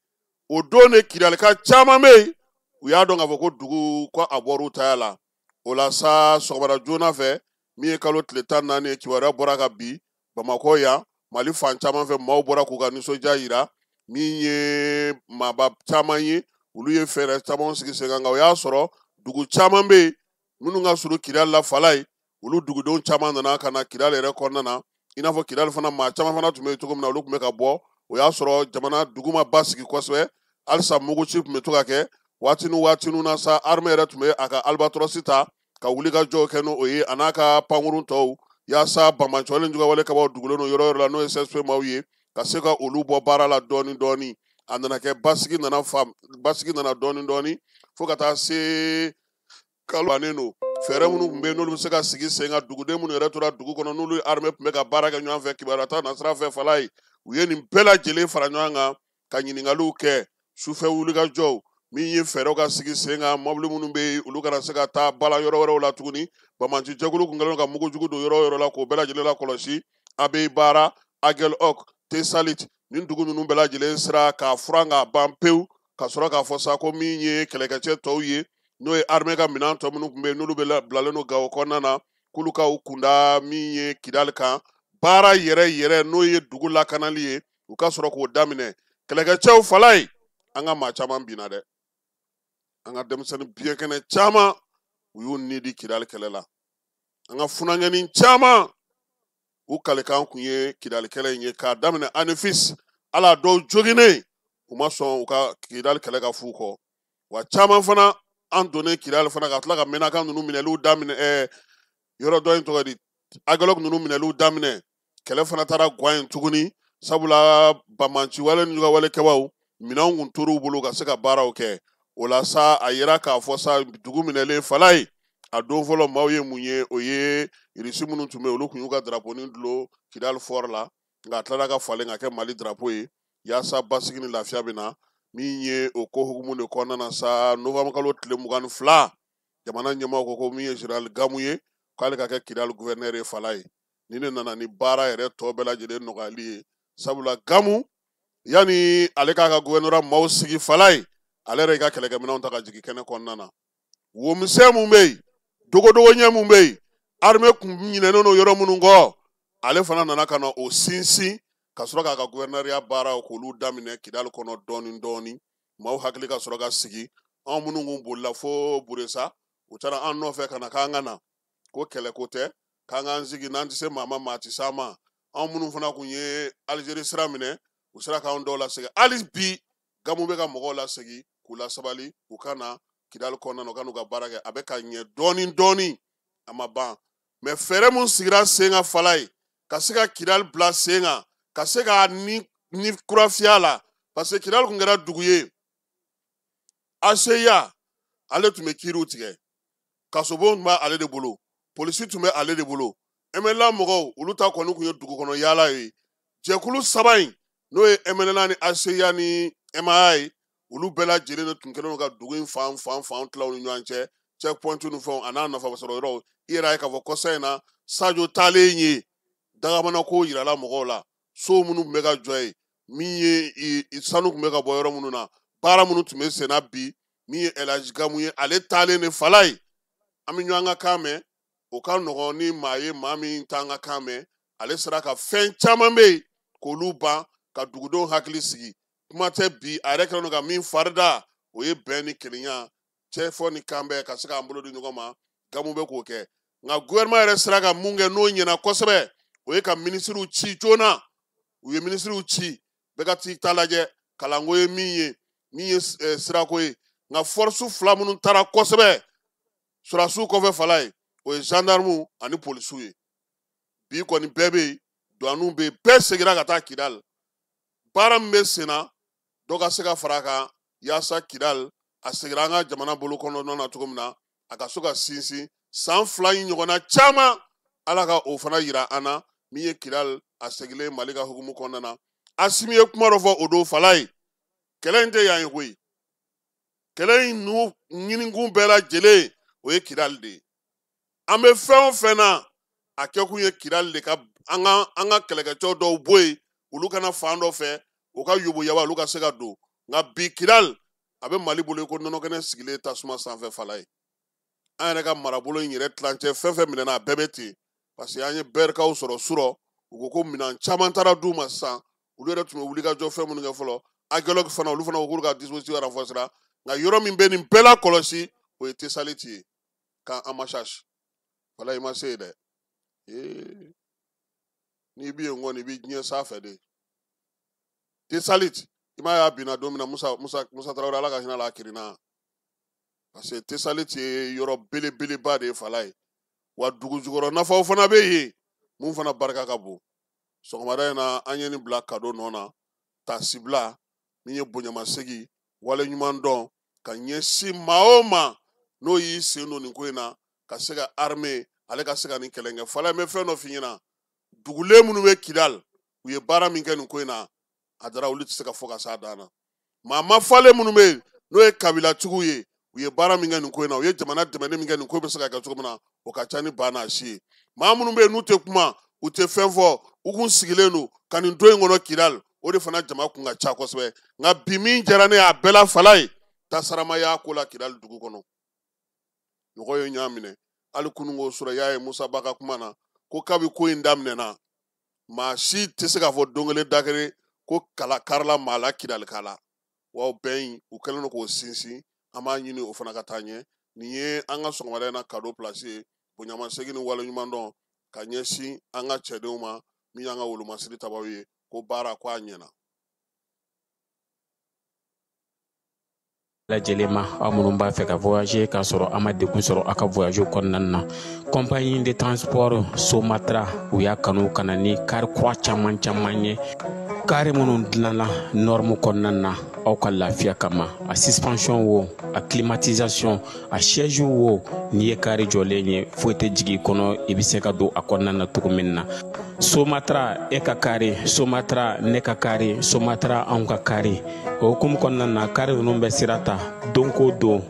J: O don de Kidalika caman bɛ yen, u y'a dɔn k'a fɔ ko dugu ko a bɔr'u taya la. O la sa, sɔgɔmada joona fɛ, min ye kalo tile 14 ye, kibaruya bɔra ka bi Bamakɔ yan, Mali fan caman fɛ, maaw bɔra k'u ka nisɔndiya yira. Min ye maaba caman ye, olu ye fɛɛrɛ caman sigi sen kan, nka o y'a sɔrɔ dugu caman bɛ yen minnu ka surun Kidali la fala ye, olu dugudenw caman nana ka na Kidali yɛrɛ kɔnɔna na. I n'a fɔ Kidali fana maa caman fana tun bɛ yen cogo min na, olu tun bɛ ka bɔ. O y'a sɔrɔ jamana dugu ma basigi kosɛbɛ, halisa muguci tun bɛ to ka kɛ waati ni waati na sa. Armée yɛrɛ tun bɛ a ka albatrosi ta ka wuli ka jɔw kɛ n'o ye, a n'a ka pankurun tɔw. Yaasa banbaanciwale juguwale kabaw dugulen don yɔrɔ yɔrɔ la, n'o ye CSP maaw ye, ka se ka olu bɔ baara la dɔɔni dɔɔni. A nana kɛ basigi nana fa, basigi nana dɔɔni dɔɔni fo ka taa se kalo bannen don. Fɛɛrɛ minnu tun bɛ yen, n'olu bɛ se ka sigi sen kan, duguden minnu yɛrɛ tora dugu kɔnɔ, n'olu armée tun bɛ ka baara kɛ ɲɔgɔn fɛ kibaruya ta nasira fɛ, fala ye, u ye nin bɛɛ lajɛlen fara ɲɔgɔn kan ka ɲininkaliw kɛ sufɛ wulikajɔw min ye fɛɛrɛw ka sigi sen kan, mɔbili minnu bɛ yen, olu kana se ka taa bala yɔrɔ wɛrɛw la tuguni. Banbaanci jɛkulu kun kɛlen don ka mugujugu don yɔrɔ o yɔrɔ la, k'o bɛɛ lajɛlen lakɔlɔsi. Abeibara, Aguelhok, Tesalit, nin dugu ninnu bɛɛ lajɛlen sera k'a furan k'a ban pewu, ka sɔrɔ k'a fɔ sa ko min ye kɛlɛkɛcɛ tɔw ye, n'o ye armée ka minɛn tɔ minnu tun bɛ yen, n'olu bɛ bilalen don Gawo kɔnɔna na, k'olu ka u kunda min ye Kidali kan. Baara yɛrɛ yɛrɛ, n'o ye dugu lakanali ye, u ka sɔrɔ k'o daminɛ. Kɛlɛkɛcɛw fala ye, an ka maa caman binna dɛ, an ka denmisɛnnin biɲɛkɛnɛ caman, u y'u ni di Kidali kɛlɛ la. An ka funankɛnin caman, u kalikan kun ye Kidali kɛlɛ in ye, k'a daminɛ Anefis, ala dɔw joginnen, u ma sɔn u ka Kidali kɛlɛ ka f'u kɔ. Wa caman fana, an donnen Kidali fana, ka tila ka Menaka ninnu minɛliw daminɛ, yɔrɔ dɔ in tɔgɔ di, Aguelhok ninnu minɛliw daminɛ, kɛlɛ fana taara gwan yen tuguni, sabula banbaanciwale ni juguwalekɛbaw minɛnw kun tor'u bolo ka se ka baaraw kɛ. O la sa, a yira k'a fɔ sa, dugu minɛlen fala ye, a don fɔlɔ maaw ye mun ye, o ye Irisi minnu tun bɛ yen, olu kun y'u ka drapeau dulon Kidali fort la, nka a tilala ka falen ka kɛ Mali drapeau ye, yaasa basigi ni lafiya bɛ na. Min ye o ko hukumu de kɔnɔna na sa, novembre kalo tile 22, jamana ɲɛmaaw ko ko min ye général Gamu ye, k'ale ka kɛ Kidali gouverneur ye fala ye. Ni ne nana ni baara yɛrɛ tɔ bɛɛ lajɛlen nɔgɔyali ye, sabula Gamu, yanni ale k'a ka gouvernorat maaw sigi fala ye, ale yɛrɛ y'i ka kɛlɛkɛminɛnw ta ka jigin kɛnɛ kɔnɔna na. Womisɛn mun bɛ yen, dogodogo ɲɛ mun bɛ yen, armée kun ɲinɛnen don yɔrɔ minnu kɔ, ale fana nana ka na o sinsin, ka sɔrɔ k'a ka gouverneuriat baaraw k'olu daminɛ Kidali kɔnɔ dɔɔni dɔɔni. Maaw hakili ka sɔrɔ ka sigi. Anw minnu kun bolila fo Buresa, u taara an nɔfɛ ka na k'an ka na, ko kɛlɛ ko tɛ, k'an k'an sigi, n'an tɛ se maa ma, maa tɛ s'an ma. Anw minnu fana kun ye Algérie sira minɛ, u sera k'anw dɔw lasegin. Hali bi Gamu bɛ ka mɔgɔw lasegin k'u lasabali, u ka na Kidali kɔnɔna na, u ka n'u ka baara kɛ. A bɛ ka ɲɛ dɔɔni dɔɔni, a ma ban. Mais fɛɛrɛ mun sigira sen kan fala ye, ka se ka Kidali bila sen kan, ka se ka ni kura fiyɛ a la, parce que Kidali kun kɛra dugu ye, ACIA ale tun bɛ kiiriw tigɛ, kasobon tun b'ale de bolo, polisi tun bɛ ale de bolo, MNLA mɔgɔw olu ta kɔni kun ye dugu kɔnɔ yaala ye. Jɛkulu saba in, n'o ye MNLA ni ACIA ni MAA ye, olu bɛɛ lajɛlen de tun kɛlen don ka dugu in fan fan fan tila u ni ɲɔgɔn cɛ, checkpoint ni fɛnw a n'a nafa sɔrɔ yɔrɔw. I yɛrɛ ye k'a fɔ kɔsa in na, Sadio taalen ye dagamana ko yirala mɔgɔw la, so minnu tun bɛ ka jɔ yen, min ye sanu tun bɛ ka bɔ yɔrɔ minnu na, baara minnu tun bɛ senna bi, min ye El Hadj Gamu ye, ale taalen de fala ye. An bɛ ɲɔgɔn ka kan mɛn, o ka nɔgɔn ni maa ye, maa min t'an ka kan mɛn. Ale sera ka fɛn caman bɛ yen k'olu ban, ka dugudenw hakili sigi. Kuma tɛ bi, a yɛrɛ kɛlen don ka min fari da, o ye bɛn ni kelenya, cɛfɔ ni kanbɛn, ka se k'an bolo di ɲɔgɔn ma. Gamu bɛ k'o kɛ. Nka gouvernement yɛrɛ sera ka mun kɛ n'o ɲɛna kosɛbɛ, o ye ka minisiriw ci joona. U ye minisiriw ci, bɛɛ ka t'i ta lajɛ, kalanko ye min ye, min ye sirako ye. Nka force fila minnu taara kosɛbɛ sɔrɔdasiw kɔfɛ fala ye, o ye gendarmew ani polisiw ye. Bi kɔni bɛɛ bɛ yen, douaniw bɛ yen, bɛɛ seginna ka taa Kidali. Baara min bɛ sen na, dɔ ka se ka fara a kan, yaasa Kidali a seginna an ka jamana bolo kɔnɔna na cogo min na, a ka se ka sinsin san 2 in ɲɔgɔnna caman. Ala ka o fana yira an na, min ye Kidali a seginnen Mali ka hukumu kɔnɔna na. Asimi ye kuma dɔ fɔ o don fala ye, kɛlɛ in tɛ yan ye koyi, kɛlɛ in n'u ɲinikun bɛɛ lajɛlen o ye Kidali de ye. An bɛ fɛn o fɛn na, a kɛkun ye Kidali de ka an ka kɛlɛkɛcɛw dɔw bɔ yen, olu kana fan dɔ fɛ, u ka yoboyaba olu ka se ka don. Nka bi Kidali a bɛ Mali bolo ko nɔnɔkɛnɛ sigilen tasuma sanfɛ fala ye. An yɛrɛ ka marabolo in yɛrɛ tilancɛ fɛn fɛn minɛna, a bɛɛ bɛ ten, parce que an ye bɛrikaw sɔrɔ surɔ, u ko ko minɛn caman taara d'u ma sisan, olu yɛrɛ tun bɛ wulikajɔ fɛn minnu kɛ fɔlɔ. Aguelhok fana, olu fana ko k'olu ka dispositif renforcera. Nka yɔrɔ min bɛ nin bɛɛ la kɔlɔsi, o ye Tesaliti ye, kan Amasash. Wala i ma se yen dɛ. Ee, n'i bɛ yen kɔni, i bɛ diɲɛ sanfɛ de. Tesaliti, i m'a ye a binna don min na, Musa Tarawele, Ala ka hinɛ la, a kirinna. Parce que Tesaliti ye yɔrɔ belebeleba de ye fala ye. Wa dugu jukɔrɔ nafaw fana bɛ yen. Mun fana barika ka bon, sɔgɔmada in na an ye nin bila kado nɔ na, tasibila min ye bonyamasegin, wale ɲuman dɔn ka ɲɛsin maa o maa n'o y'i sen don nin ko in na ka se ka armée ale ka se ka nin kɛlɛ kɛ. Fala, n bɛ fɛn dɔ f'i ɲɛna, dugulen minnu bɛ Kidal, u ye baara min kɛ nin ko in na, a dara olu tɛ se ka fɔ ka s'a dan na. Maa ma falen minnu bɛ yen n'o ye kabilatigiw ye, u ye baara min kɛ nin ko in na, u ye jamana dɛmɛni min kɛ nin ko bɛ se ka kɛ cogo min na, o ka ca ni ba n'a si ye. Maa minnu bɛ yen n'u tɛ kuma, u tɛ fɛn fɔ, u kun sigilen don ka nin don in kɔnɔ Kidal, o de fana jama kun ka ca kosɛbɛ. Nka bi min diyara ne ye a bɛɛ la, fala ye tasarama y'a ko la Kidal dugu kɔnɔ, mɔgɔw ye ɲɔgɔn minɛ. Hali kununko sɔrɔ, i y'a ye Musa Ba ka kuma na ko kabi ko in daminɛna, maa si tɛ se k'a fɔ don kelen da kelen ko kala karila maa la Kidalika la. Wa bɛn in, u kɛlen don k'o sinsin, an b'a ɲini o fana ka taa ɲɛ. Nin ye an ka sɔgɔmada in na kado place ye, bonyamasegin ni waleɲuman dɔn ka ɲɛsin an ka cɛdenw ma min y'an ka wolomasiri tabaw ye, ko baara ko a ɲɛna.
K: Lajɛlen ma, aw minnu b'a fɛ ka voyager k'a sɔrɔ a ma degun sɔrɔ aw ka voyage kɔnɔna na, compagnie de transport Somatra, u y'a kanu ka na ni kari kura caman caman ye, kari minnu dilanna norme kɔnɔna na aw ka lafiya kama. A suspension wo, a climatisation, a siège wo, n'i ye kari jɔlen ye, foyi tɛ jigin i kɔnɔ, i bɛ se ka don a kɔnɔna na cogo min na. Somatra, e ka kari Somatra, ne ka kari Somatra, anw ka kari. O hukumu kɔnɔna na, kari ninnu bɛ sira ta don ko don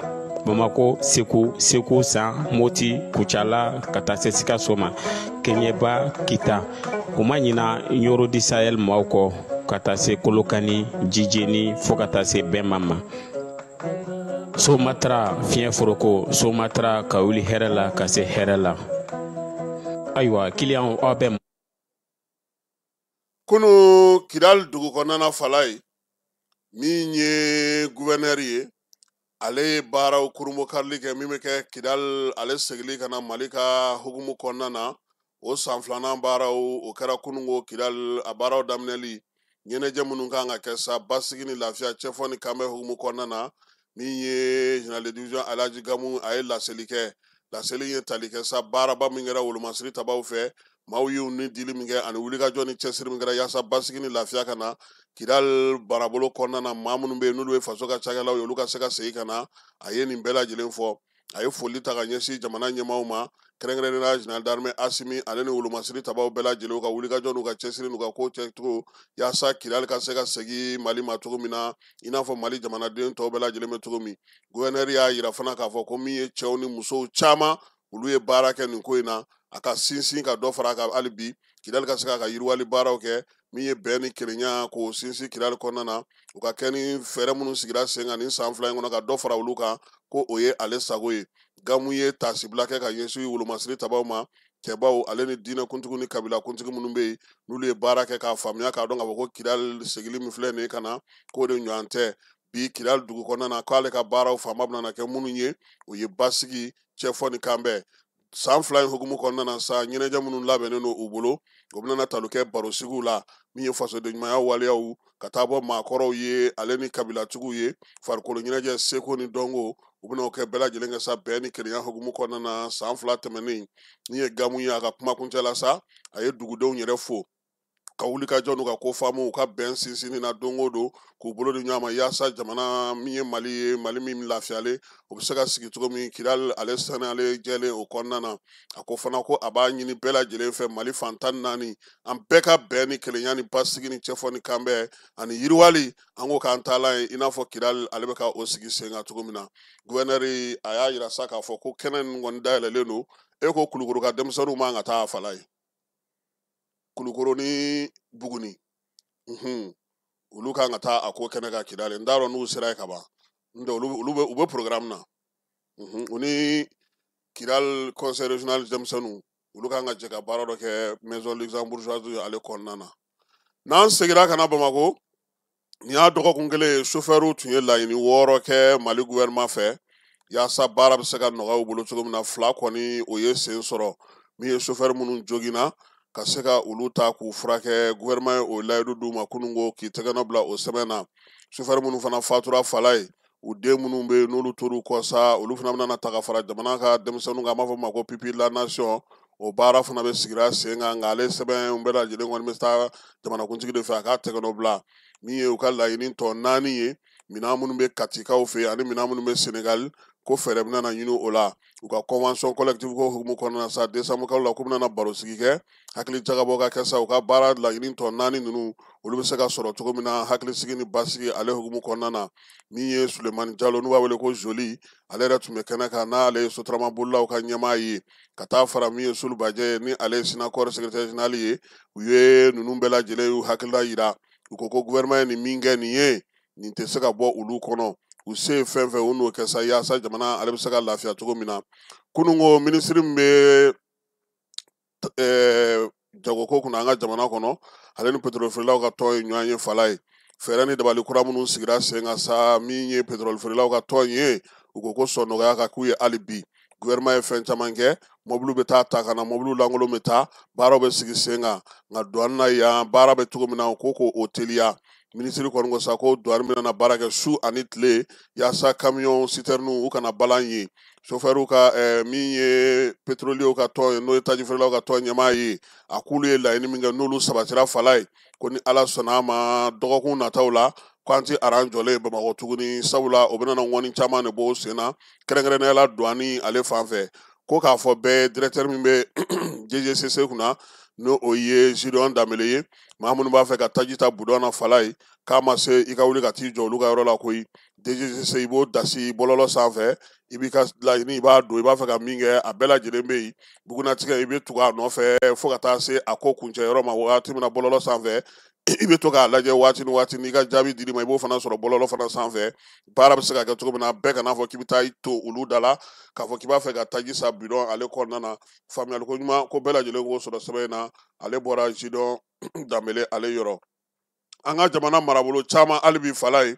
K: Bamako, Segu, Segu San, Moti, Kucala, ka taa se Sikaso ma, Kɛɲɛba, Kita. U ma ɲina Ɲoro di Sahel maaw kɔ, ka taa se Kolokani, Jijeni, fo ka taa se Bɛnma ma. Somatra, fiɲɛ foroko Somatra, ka wuli hɛrɛ la ka se hɛrɛ la. Ayiwa, kiliyanw, aw bɛ
J: Kunu Kidal dugu kɔnɔna, fala ye min ye gouverneur ye, ale ye baaraw kurunbokarili kɛ min bɛ kɛ Kidal ale segili ka na Mali ka hukumu kɔnɔna na. O san filanan baaraw, o kɛra kununko Kidal. A baaraw daminɛli, ɲɛnajɛ minnu kan ka kɛ sa basigi ni lafiya, cɛfɔ ni kanbɛn hukumu kɔnɔna na, min ye général de division Alhaji Gamu, a ye laseli kɛ. Laseli ye tali kɛ sa baaraba min kɛra wolomasiri tabaw fɛ, maaw y'u ni dili min kɛ ani wulikajɔ ni cɛsiri min kɛra yaasa basigi ni lafiya ka na Kidal marabolo kɔnɔna na, maa minnu bɛ yen n'olu ye faso ka cakɛlaw ye, olu ka se ka segin ka na. A ye nin bɛɛ lajɛlen fɔ. A ye foli ta ka ɲɛsin jamana ɲɛmaaw ma, kɛrɛnkɛrɛnnenya la général d'armée Asimi, ale ni wolomasiri tabaw bɛɛ lajɛlen ka wulikajɔ n'u ka cɛsiri n'u ka ko kɛcogo yaasa Kidal ka se ka segin Mali ma cogo min na, i n'a fɔ Mali jamanaden tɔw bɛɛ lajɛlen bɛ cogo min. Gouverneur y'a yira fana k'a fɔ ko min ye cɛw ni musow caman, olu ye baara kɛ nin ko in na, a ka sinsin ka dɔ fara a kan hali bi, Kidali ka se k'a ka yiriwali baaraw kɛ. Min ye bɛn ni kelenya k'o sinsin Kidali kɔnɔna na, u ka kɛ ni fɛɛrɛ minnu sigira sen kan nin san 2 in kɔnɔ, ka dɔ fara olu kan, ko o ye ale sago ye. Gamu ye tasibila kɛ ka ɲɛsin wolomasiri tabaw ma, cɛbaw ale ni diinɛkuntigi ni kabilakuntigi minnu bɛ yen n'olu ye baara kɛ k'a faamuya k'a dɔn k'a fɔ ko Kidali segili min filɛ nin ye ka na, k'o de ɲɔgɔn tɛ bi Kidali dugu kɔnɔna na, k'ale ka baaraw fanba bɛna kɛ minnu ye, o ye basigi, cɛfɔ ni kanbɛn. San 2 in hukumu kɔnɔna na sa, ɲɛnajɛ minnu labɛnnen don u bolo, o bɛna tali kɛ barosigiw la, min ye fasoden ɲumanya waleyaw ka taa bɔ maakɔrɔw ye ale ni kabilatigiw ye, farikolo ɲɛnajɛ, seko ni dɔnko, u bɛna o kɛ bɛɛ lajɛlen kɛ sa bɛn ni kelenya hukumu kɔnɔna na. San 2 tɛmɛnen min ye Gamu ye, a ka kumakuncɛ la sa, a ye dugudenw yɛrɛ fo ka wuli ka jɔ n'u ka ko faamu, u ka bɛn sinsinni na don o don, k'u bolo di ɲɔgɔn ma yaasa jamana min ye Mali ye, Mali min lafiyalen, o bɛ se ka sigi cogo min, Kidali ale saniyalen jɛlen o kɔnɔna na. A ko fana ko a b'a ɲini bɛɛ lajɛlen fɛ, Mali fan 14, an bɛɛ ka bɛn ni kelenya ni basigi ni cɛfɔ ni kanbɛn ani yiriwali, an ko k'an taalan ye i n'a fɔ Kidali ale bɛ ka o sigi sen kan cogo min na. Gouverneur a y'a yira sa k'a fɔ ko kɛnɛ ninnu kɔni dayɛlɛlen don. E ko Kulukoro ka denmisɛnninw man ka taa a fala ye, Kulukoro ni Buguni, olu kan ka taa a ko kɛnɛ kan Kidali. N t'a dɔn n'u sera yen ka ban, n tɛ olu bɛ u bɛ programme na. U ni Kidali conseil régional denmisɛnninw, olu kan ka jɛ ka baara dɔ kɛ maison luxembourgeoise ale kɔnɔna na. N'an seginna ka na Bamako, nin y'a dɔgɔkun kelen ye, chauffeur tun ye laɲini 6 kɛ Mali gouvernement fɛ yaasa baara bɛ se ka nɔgɔya u bolo cogo min na. 2 kɔni, o ye sen sɔrɔ, min ye chauffeur minnu joginna, ka se ka olu ta k'u furakɛ, gouvernement ye o layidu d'u ma kununko k'i tɛgɛnɔ bila o sɛbɛn na. Chauffeur minnu fana fatura fala ye, u den minnu bɛ yen n'olu tor'u kɔ sa, olu fana bɛna ta ka fara jamana ka denmisɛnninw kan, an b'a fɔ o ma ko pupille la nation. O baara fana bɛ sigira sen kan, nka ale sɛbɛn bɛɛ lajɛlen kɔni bɛ taa jamanakuntigi de fɛ a k'a tɛgɛ bila. Min ye u ka laɲini tɔ 4 ye, minɛn minnu bɛ Katikaw fɛ ani minɛn minnu bɛ Senegal, ko fɛɛrɛ bɛna ɲini o la. U ka convention collective ko hukumu kɔnɔna na sa, décembre kalo la, k'u bɛna barosigi kɛ, hakili jagabɔ ka kɛ sa, u ka baara laɲini tɔ 4 ninnu, olu bɛ se ka sɔrɔ cogo min na hakilisigi ni basigi ale hukumu kɔnɔna na. Min ye Sulemani Jalo, n'u b'a wele ko Joli, ale yɛrɛ tun bɛ kɛnɛ kan, n'ale ye Sotrama bolilaw ka ɲɛmaa ye, ka taa fara min ye Solubajɛ ye, ni ale ye Sinakɔri secrétaire général ye. U ye ninnu bɛɛ lajɛlen y'u hakilila yira. U ko ko gouvernement ye nin min kɛ nin ye, nin tɛ se ka bɔ olu kɔnɔ. U se ye fɛn fɛn, u n'o kɛ sa, yaasa jamana ale bɛ se ka lafiya cogo min na. Kununko minisiri min bɛ jagoko kunna an ka jamana kɔnɔ, ale ni pétrole feerelaw ka tɔn ye ɲɔgɔn ye fala ye. Fɛɛrɛ ni dabali kura minnu sigira sen kan sa, min ye pétrole feerelaw ka tɔn ye, u ko ko sɔn nɔgɔya ka k'u ye hali bi. Gouvernement ye fɛn caman kɛ, mɔbiliw bɛ taa ta ka na, mɔbiliw lankolon bɛ taa, baaraw bɛ sigi sen kan, nka douane na yan baara bɛ cogo min na, u ko k'o teliya. Minisiri kɔni ko sa ko douane bɛna na baara kɛ su ani tile, yaasa camion citerne u kana balan ye. Chauffeur ka min ye pétrolier ka tɔn ye, n'o ye tajifeerelaw ka tɔn ɲɛmaa ye, a k'olu ye laɲini min kɛ, n'olu sabatira fala ye, ko ni Ala sɔnna a ma dɔgɔkun nataw la, k'an ti aran jɔlen Bamakɔ tuguni, sabula o bɛna na ŋɔni caman de bɔ o sen na, kɛrɛnkɛrɛnnenya la douane ale fan fɛ. Ko k'a fɔ bɛɛ, directeur min bɛ DGCC kunna, n'o o ye Gideon Danbele ye, maa minnu b'a fɛ ka taji ta budɔn na fala ye, k'a ma se i ka wuli ka t'i jɔ olu ka yɔrɔ la koyi. DGCC i b'o dasi bɔlɔlɔ sanfɛ, i b'i ka laɲini i b'a don, i b'a fɛ ka min kɛ, a bɛɛ lajɛlen bɛ yen. Bugunatigɛ i bɛ tugu a nɔfɛ fo ka taa se a ko kuncɛ yɔrɔ ma waati min na bɔlɔlɔ sanfɛ, i bɛ to k'a lajɛ waati ni waati, n'i ka jaabi dir'i ma, i b'o fana sɔrɔ bɔlɔlɔ fana sanfɛ. Baara bɛ se ka kɛ cogo min na, bɛɛ kana fɔ k'i bɛ taa i to olu da la k'a fɔ k'i b'a fɛ ka taji san bidɔn ale kɔnɔna na. Faamuyali ko ɲuman ko bɛɛ lajɛlen k'o sɔrɔ sɛbɛn in na, ale bɔra Gideon Danbele ale yɔrɔ. An ka jamana marabolo caman hali bi fala ye,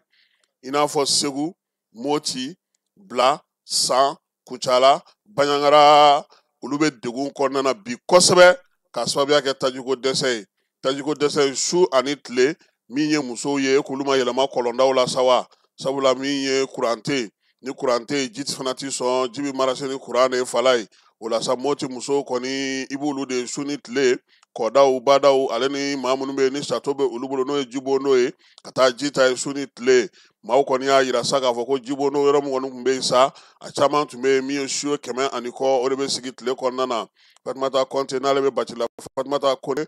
J: i n'a fɔ Segu, Moti, Bila, San, Kucala, Baɲangara, olu bɛ degun kɔnɔna na bi kosɛbɛ k'a sababuya kɛ tajiko dɛsɛ ye. Tajiko dɛsɛ ye su ani tile, min ye musow ye k'olu ma yɛlɛma kɔlɔndaw la sa wa, sabula min ye kuran tɛ yen, ni kuran tɛ yen ji fana ti sɔn, ji bɛ marase ni kuran de ye fala ye. O la sa Moti musow kɔni i b'olu de su ni tile, kɔdaw, badaw, ale ni maa minnu bɛ yen ni sato bɛ olu bolo, n'o ye jibondo ye, ka taa ji ta ye su ni tile. Maaw kɔni y'a yira sa k'a fɔ ko jibondo yɔrɔ min kɔni tun bɛ yen sa, a caman tun bɛ yen min ye siyo 100 ani kɔ, o de bɛ sigi tile kɔnɔna na. Fatumata Kɔnte n'ale bɛ Bacila, Fatumata Kone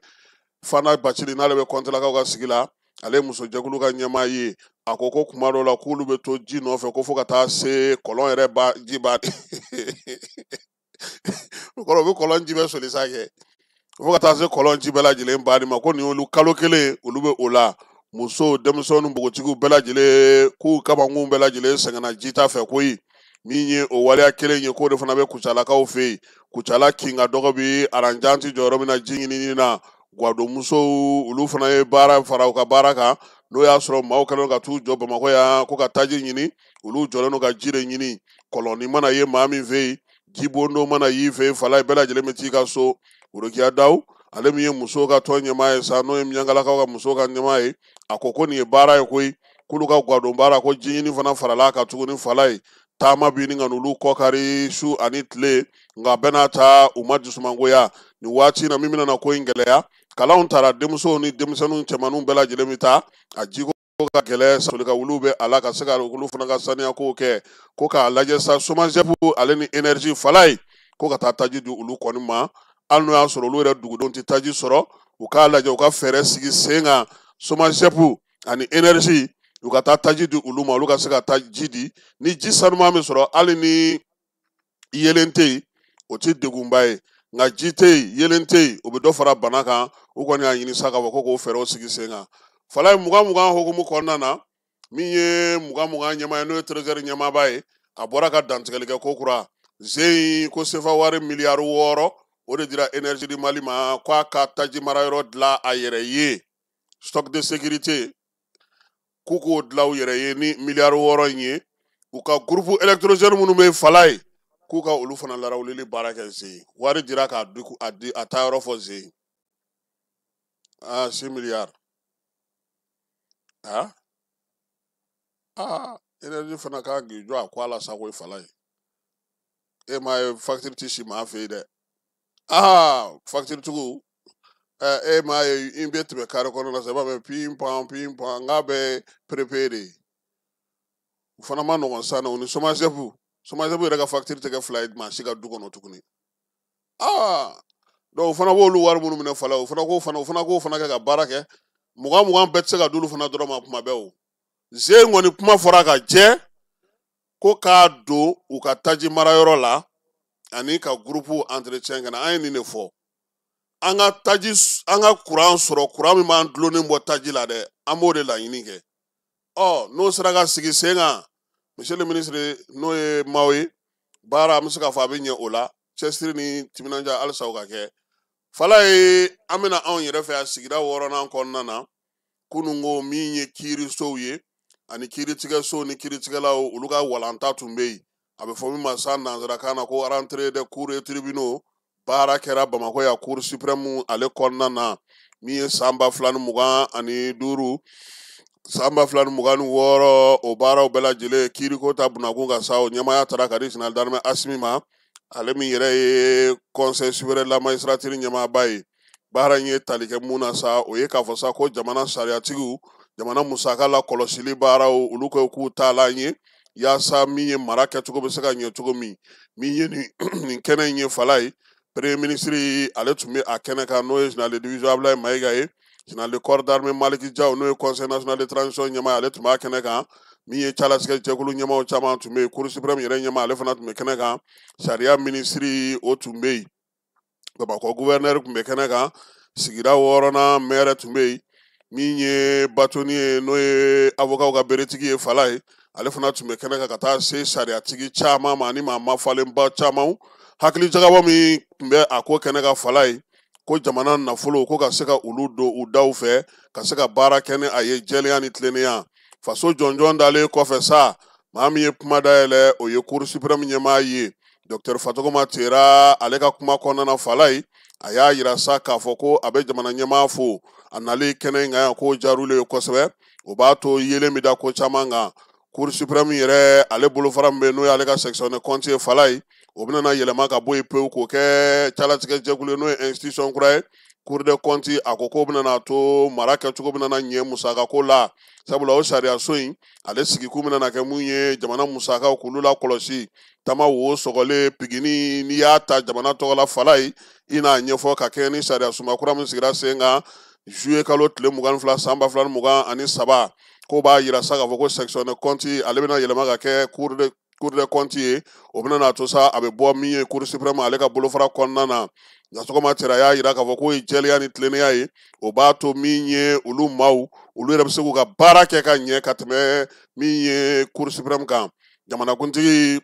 J: Fana Bacili n'ale bɛ Kɔntelakaw ka sigi la, ale ye musojɛkulu ka ɲɛmaa ye. A ko ko kuma dɔw la k'olu bɛ to ji nɔfɛ ko fo ka taa se kɔlɔn yɛrɛ ba ji ba o kɔrɔ u bɛ kɔlɔn ji bɛɛ soli sa kɛ fo ka taa se kɔlɔn ji bɛɛ lajɛlen banni ma, ko nin y'olu kalo kelen olu bɛ o la. Musow, denmisɛnninw, npogotigiw bɛɛ lajɛlen k'u kabankun bɛɛ lajɛlen sɛgɛnna ji ta fɛ koyi. Min ye o waleya kelen ye, k'o de fana bɛ Kucalakaw fɛ yen. Kucala kin ka dɔgɔ bi aranjan ti jɔ yɔrɔ min na ji ɲinini na. Gwadonmusow olu fana ye baara fara u ka baara kan, n'o y'a sɔrɔ maaw kɛlen ka t'u jɔ Bamakɔ yan ko ka taji ɲini, olu jɔlen don ka ji de ɲini. Kɔlɔnni mana ye maa min fɛ yen, jibondo mana y'i fɛ yen, fala bɛɛ lajɛlen bɛ t'i ka so. Worokiya Daw, ale min ye musow ka tɔn ɲɛmaa ye sa, n'o ye Miɲankalakaw ka musow ka ɲɛmaa ye, a ko ko nin ye baara ye koyi, k'olu ka gwadon baara ko ji ɲini fana farala a kan tuguni fala ye. Taama bi ni ka n'olu kɔkari su ani tile, nka bɛɛ n'a ta u ma dusumangoya. Nin waati na min bɛna na ko in gɛlɛya, kalanw taara denmusow ni denmisɛnninw cɛmanninw bɛɛ lajɛlen bɛ taa, a jiko ka gɛlɛ, soli ka wuluw bɛ a la ka se ka olu fana ka saniya kow kɛ, ko k'a lajɛ sa SOMAGEP ale ni énergie fala ye, ko ka taa taji di olu kɔni ma, hali n'o y'a sɔrɔ olu yɛrɛ dugudenw tɛ taji sɔrɔ, u k'a lajɛ u ka fɛɛrɛ sigi sen kan SOMAGEP ani énergie u ka taa taji di olu ma, olu ka se ka taa ji di. Ni ji sanuman bɛ sɔrɔ, hali ni yeelen tɛ yen, o tɛ degunba ye, nka ji tɛ yen, yeelen tɛ yen, o bɛ dɔ fara bana kan. U kɔni y'a ɲini sa k'a fɔ ko k'o fɛɛrɛw sigi sen kan. Fala ye 20-20 hukumu kɔnɔna na, min ye 20-20 ɲɛmaa ye, n'o ye trésor ɲɛmaaba ye, a bɔra ka dantigɛli kɛ ko kura zen ko sefa wari miliyari 6 o de dira énergie du Mali ma, k'a ka taji marayɔrɔ dilan a yɛrɛ ye, stock de sécurité, k'u k'o dilan u yɛrɛ ye ni miliyari 6 in ye. U ka groupe électrogène minnu bɛ fala ye, k'u ka olu fana larawulili baara kɛ zen. Wari dira k'a di a di a taayɔrɔ fɔ zen. 6 miliyari. Énergie fana kan k'i jɔ a ko a la sa koyi fala ye. E m'a ye facture ti si maa fɛ yen dɛ. Aa, facture-tigiw, e m'a ye, i bɛ tɛmɛ carré kɔnɔ la sisan, i b'a mɛn pin pan pin pan, n k'a bɛ prépayé de ye. O fana ma nɔgɔn sisan, o ni SOMAGEP. SOMAGEP yɛrɛ ka facture tɛ kɛ fila ye maa si ka du kɔnɔ tuguni. Aa, donc o fana b'olu wari minnu minɛ fala, o fana k'o fana, o fana k'o fana kɛ ka baara kɛ. 20 20 bɛɛ tɛ se ka d'olu fana dɔrɔn ma kuma bɛɛ. O ze in kɔni, kuma fɔra ka jɛ ko k'a don u ka taji marayɔrɔ la ani ka groupe entretien kɛ na. An ye nin de fɔ: an ka taji, an ka kuran sɔrɔ, kuran min b'an dulonnen bɔ taji la dɛ, an b'o de laɲini kɛ. Ɔ, n'o sera ka sigi sen kan, monsieur le ministre, n'o ye maaw ye baara, an bɛ se k'a fɔ a bɛ ɲɛ o la. Cɛsiri ni timinandiya halisa o ka kɛ. Fala ye, an bɛna anw yɛrɛ fɛ yan sigida wɔɔrɔnan kɔnɔna na. Kununko min ye kiirisow ye ani kiiritigɛsow ni kiiritigɛlaw, olu ka walanta tun bɛ yen, a bɛ fɔ min ma sa nanzarakan na ko rentrée des cours et tribunaux. Baara kɛra Bamakɔ yan, Cour suprême ale kɔnɔna na, min ye san 2025, san 2026, o baaraw bɛɛ lajɛlen kiiriko ta bunakun ka sa. O ɲɛmaaya taara ka di général d'armée Asimi ma, ale min yɛrɛ ye Conseil supérieur de la magistrature ɲɛmaaba ye. Baara in ye tali kɛ mun na sa? O ye k'a fɔ sa ko jamana sariyatigiw, jamana musaka la kɔlɔsili baaraw, olu ko k'u taalan ye yaasa min ye mara kɛcogo bɛ se ka ɲɛ cogo min. Min ye nin kɛnɛ in ye, fala ye, Premier ministre ale tun bɛ a kɛnɛ kan, n'o ye général de division Abdoulaye Maïga ye. Général de corps d'armée Malick Diaw, n'o ye Conseil national de transition ɲɛmaa, ale tun b'a kɛnɛ kan. Min ye calatigɛ jɛkulu ɲɛmaaw caman tun bɛ yen. Cour suprême yɛrɛ ɲɛmaa, ale fana tun bɛ kɛnɛ kan. Sariya minisiri, o tun bɛ yen. Bamakɔ gouverneur tun bɛ kɛnɛ kan. Sigida wɔɔrɔnan maire tun bɛ yen. Min ye bâtonnier ye, n'o ye avocat ka beretigi ye, fala ye, ale fana tun bɛ kɛnɛ kan, ka taa se sariyatigi caman ma ani maa mafalenba caman. Hakili jagabɔ min tun bɛ a ko kɛnɛ kan, fala ye, ko jamana nafolo ko ka se ka olu don u daw fɛ, ka se ka baara kɛ ni a ye jɛlenya ni tilennenya. Faso jɔnjɔn dalen kɔfɛ sa, maa min ye kuma dayɛlɛ, o ye Cour suprême ɲɛmaa ye, Docteur Fatɔgɔma Tera. Ale ka kuma kɔnɔna na, fala ye, a y'a yira sa k'a fɔ ko a bɛ jamana ɲɛmaa fo a nalen kɛnɛ in kan yan, k'o diyar'olu ye kosɛbɛ. O b'a to yelen bɛ da ko caman kan. Cour suprême yɛrɛ, ale bolofara min bɛ yen, n'o y'ale ka section de compte ye, fala ye, o bɛna yɛlɛma ka bɔ yen pewu k'o kɛ calatigɛ jɛkulu ye, n'o ye institution kura ye, Cour des comptes. A ko k'o bɛna to mara kɛcogo bɛna ɲɛ musakako la, sabula o sariya so in, ale sigikun bɛna kɛ mun ye? Jamana musakaw k'olu la kɔlɔsi, tama wo sɔgɔlen pigini, n'i y'a ta jamana tɔgɔ la, fala ye, i n'a ɲɛfɔ ka kɛɲɛ ni sariya sunba kura min sigira sen kan juillet kalo tile 22, san 2023, k'o b'a yira sa k'a fɔ ko section de compte, ale bɛna yɛlɛma ka kɛ Cour des comptes ye. O bɛna n'a to sa a bɛ bɔ min ye Cour suprême ale ka bolofara kɔnɔna na. Nasɔgɔma Tera y'a yira k'a fɔ k'o ye jɛlenya ni tilennenya ye. O b'a to min ye olu maaw, olu yɛrɛ bɛ se k'u ka baara kɛ ka ɲɛ ka tɛmɛ min ye Cour suprême kan. Jamanakuntigi,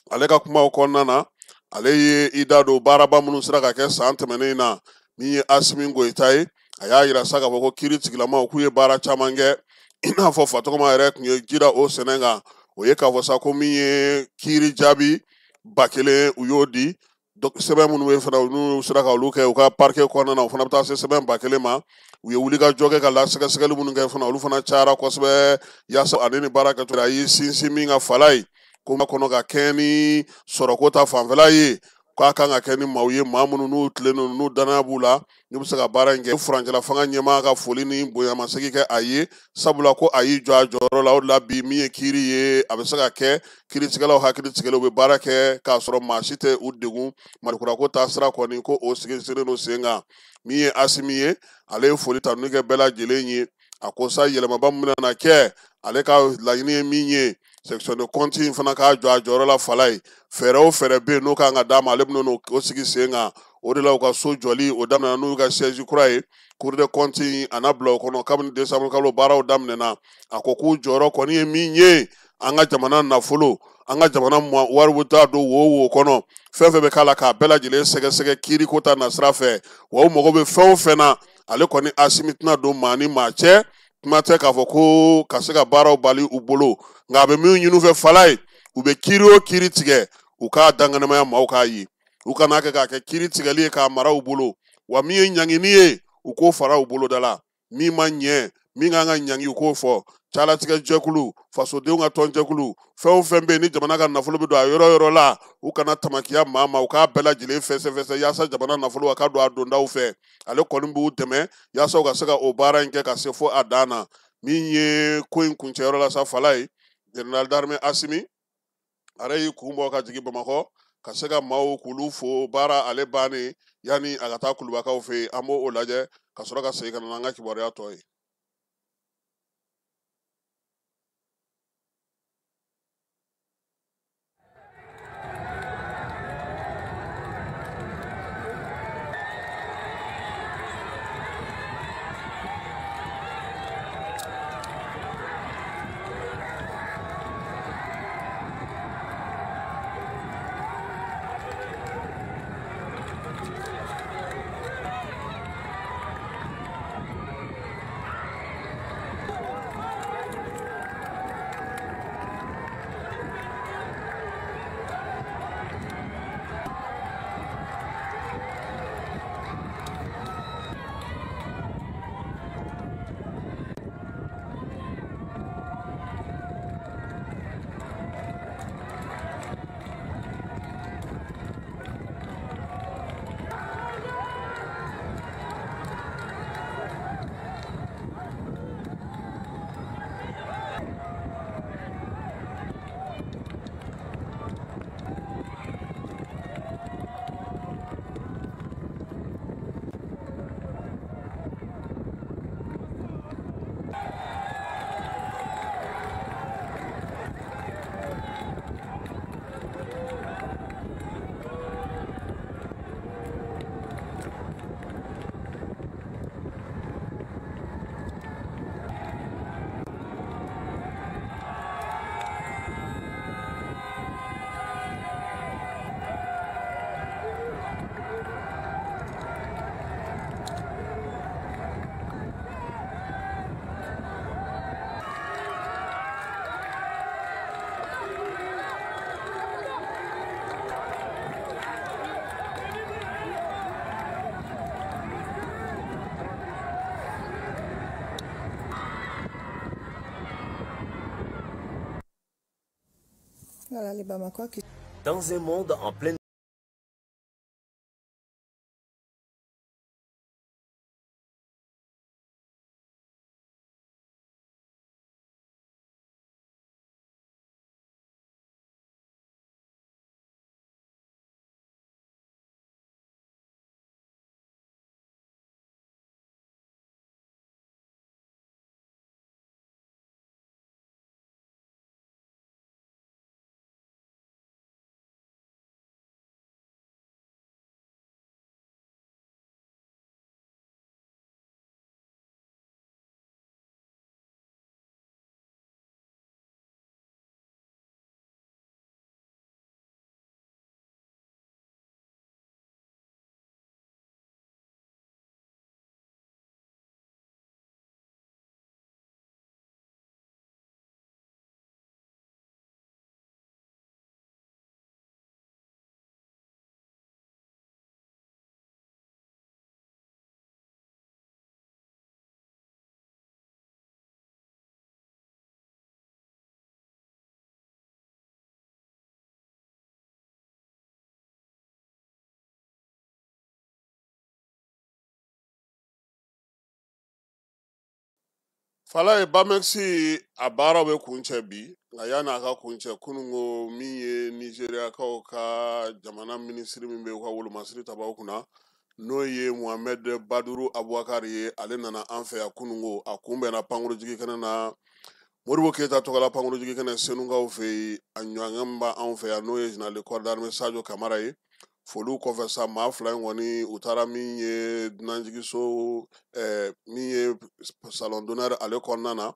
J: ale ka kumaw kɔnɔna na, ale ye i da don baaraba minnu sera ka kɛ san tɛmɛnen na. Min ye Asimi Goyita ye, a y'a yira sa k'a fɔ ko kiiri tigilamaw k'u ye baara caman kɛ, i n'a fɔ Fatɔgɔma yɛrɛ tun ye jira o sɛnɛ kan. O ye k'a fɔ sa ko min ye kiiri jaabi 1000, u y'o di. Sɛbɛn minnu bɛ fana, n'u sera ka olu kɛ u ka parquet kɔnɔna na, o fana bɛ taa se sɛbɛn 1000 ma. U ye wulikajɔ kɛ ka la sɛgɛsɛgɛli minnu kɛ fana, olu fana cayara kosɛbɛ yaasa ale ni baara kɛcogo. A y'i sinsin min ka fala ye, ko kɔnɔ ka kɛɲɛ ni sɔrɔko ta fanfɛla ye, k'a kan ka kɛ ni maaw ye, maa minnu n'u tilennen n'u danaya b'u la, n'u bɛ se ka baara in kɛ. Furancɛla fanga ɲɛmaa ka foli ni bonyamasegin kɛ a ye, sabula ko a y'i jɔ a jɔyɔrɔ la. O de la bi, min ye kiiri ye, a bɛ se ka kɛ kiiritigɛlaw hakili tigɛlen, u bɛ baara kɛ k'a sɔrɔ maa si tɛ u degun. Malikura ko ta sira kɔni, ko o sigi selen don sen kan. Min ye Asimi ye, ale ye foli tanuni kɛ bɛɛ lajɛlen ye. A ko sa yɛlɛmaba min bɛna kɛ, ale ka laɲini ye min ye, section de compte in fana k'a jɔ a jɔyɔrɔ la, fala ye. Fɛɛrɛ o fɛɛrɛ bɛ yen n'o kan ka d'a ma, ale bɛna o sigi sen kan. O de la u ka so jɔli o daminɛna, n'u ka siège kura ye. Cour des comptes in, a n'a bila o kɔnɔ kabini décembre kalo baaraw daminɛna. A ko k'u jɔyɔrɔ kɔni ye min ye, an ka jamana nafolo, an ka jamana wari bɛ taa don wo wo kɔnɔ, fɛn fɛn bɛ k'a la, k'a bɛɛ lajɛlen sɛgɛsɛgɛ kiiriko ta nasira fɛ. Wa u mago bɛ fɛn o fɛn na, ale kɔni Asimi tɛna don maa ni maa cɛ. Kuma tɛ k'a fɔ ko ka se ka baaraw bali u bolo, nka a bɛ min ɲini u fɛ, fala ye, u bɛ kiiri o kiiri tigɛ, u k'a danganamaya, maaw k'a ye, u kana kɛ k'a kɛ kiiri tigɛli ye k'a mara u bolo. Wa min ye ɲangini ye, u k'o fara u bolo da la. Min ma ɲɛ, min kan ka ɲangi, u k'o fɔ. calatigɛ jɛkulu, fasodenw ka tɔnjɛkulu, fɛn o fɛn bɛ yen ni jamana ka nafolo bɛ don a yɔrɔ yɔrɔ la, u kana tamakiya maa ma, u k'a bɛɛ lajɛlen fɛsɛfɛsɛ yaasa jamana nafolo a ka don a dondaw fɛ. Ale kɔni b'u dɛmɛ yaasa u ka se ka o baara in kɛ ka se fo a dan na. Min ye ko in kuncɛyɔrɔ la sa, fala ye général d'armée Asimi a yɛrɛ y'i kun bɔ ka jigin Bamakɔ ka se ka maaw k'olu fo baara ale bannen yanni a ka taa Kulubakaw fɛ yen. An b'o lajɛ ka sɔrɔ ka segin ka na n'an ka kibaruya tɔ ye.
L: Voilà les Bamakois qui...
M: Dans un monde en pleine
J: Fala ye Bamexi a baaraw bɛ kuncɛ bi, nka yanni a ka kuncɛ kununko min ye Nizeriyakaw ka jamana minisiri min bɛ u ka wolomasiri tabaw kunna, n'o ye Mohamed Baduru Abubakar ye, ale nana an fɛ yan kununko. A kunbɛnna pankurujigi kɛnɛ na Modibo Keyita tɔgɔla pankurujigi kɛnɛ Senukaw fɛ yen. A ɲɔgɔn min b'anw fɛ yan n'o ye général de corps d'armée Sadio Kamara ye. Foliw kɔfɛ sa, maa fila in kɔni u taara min ye dunanjiginso min ye salon d'honneur ale kɔnɔna na,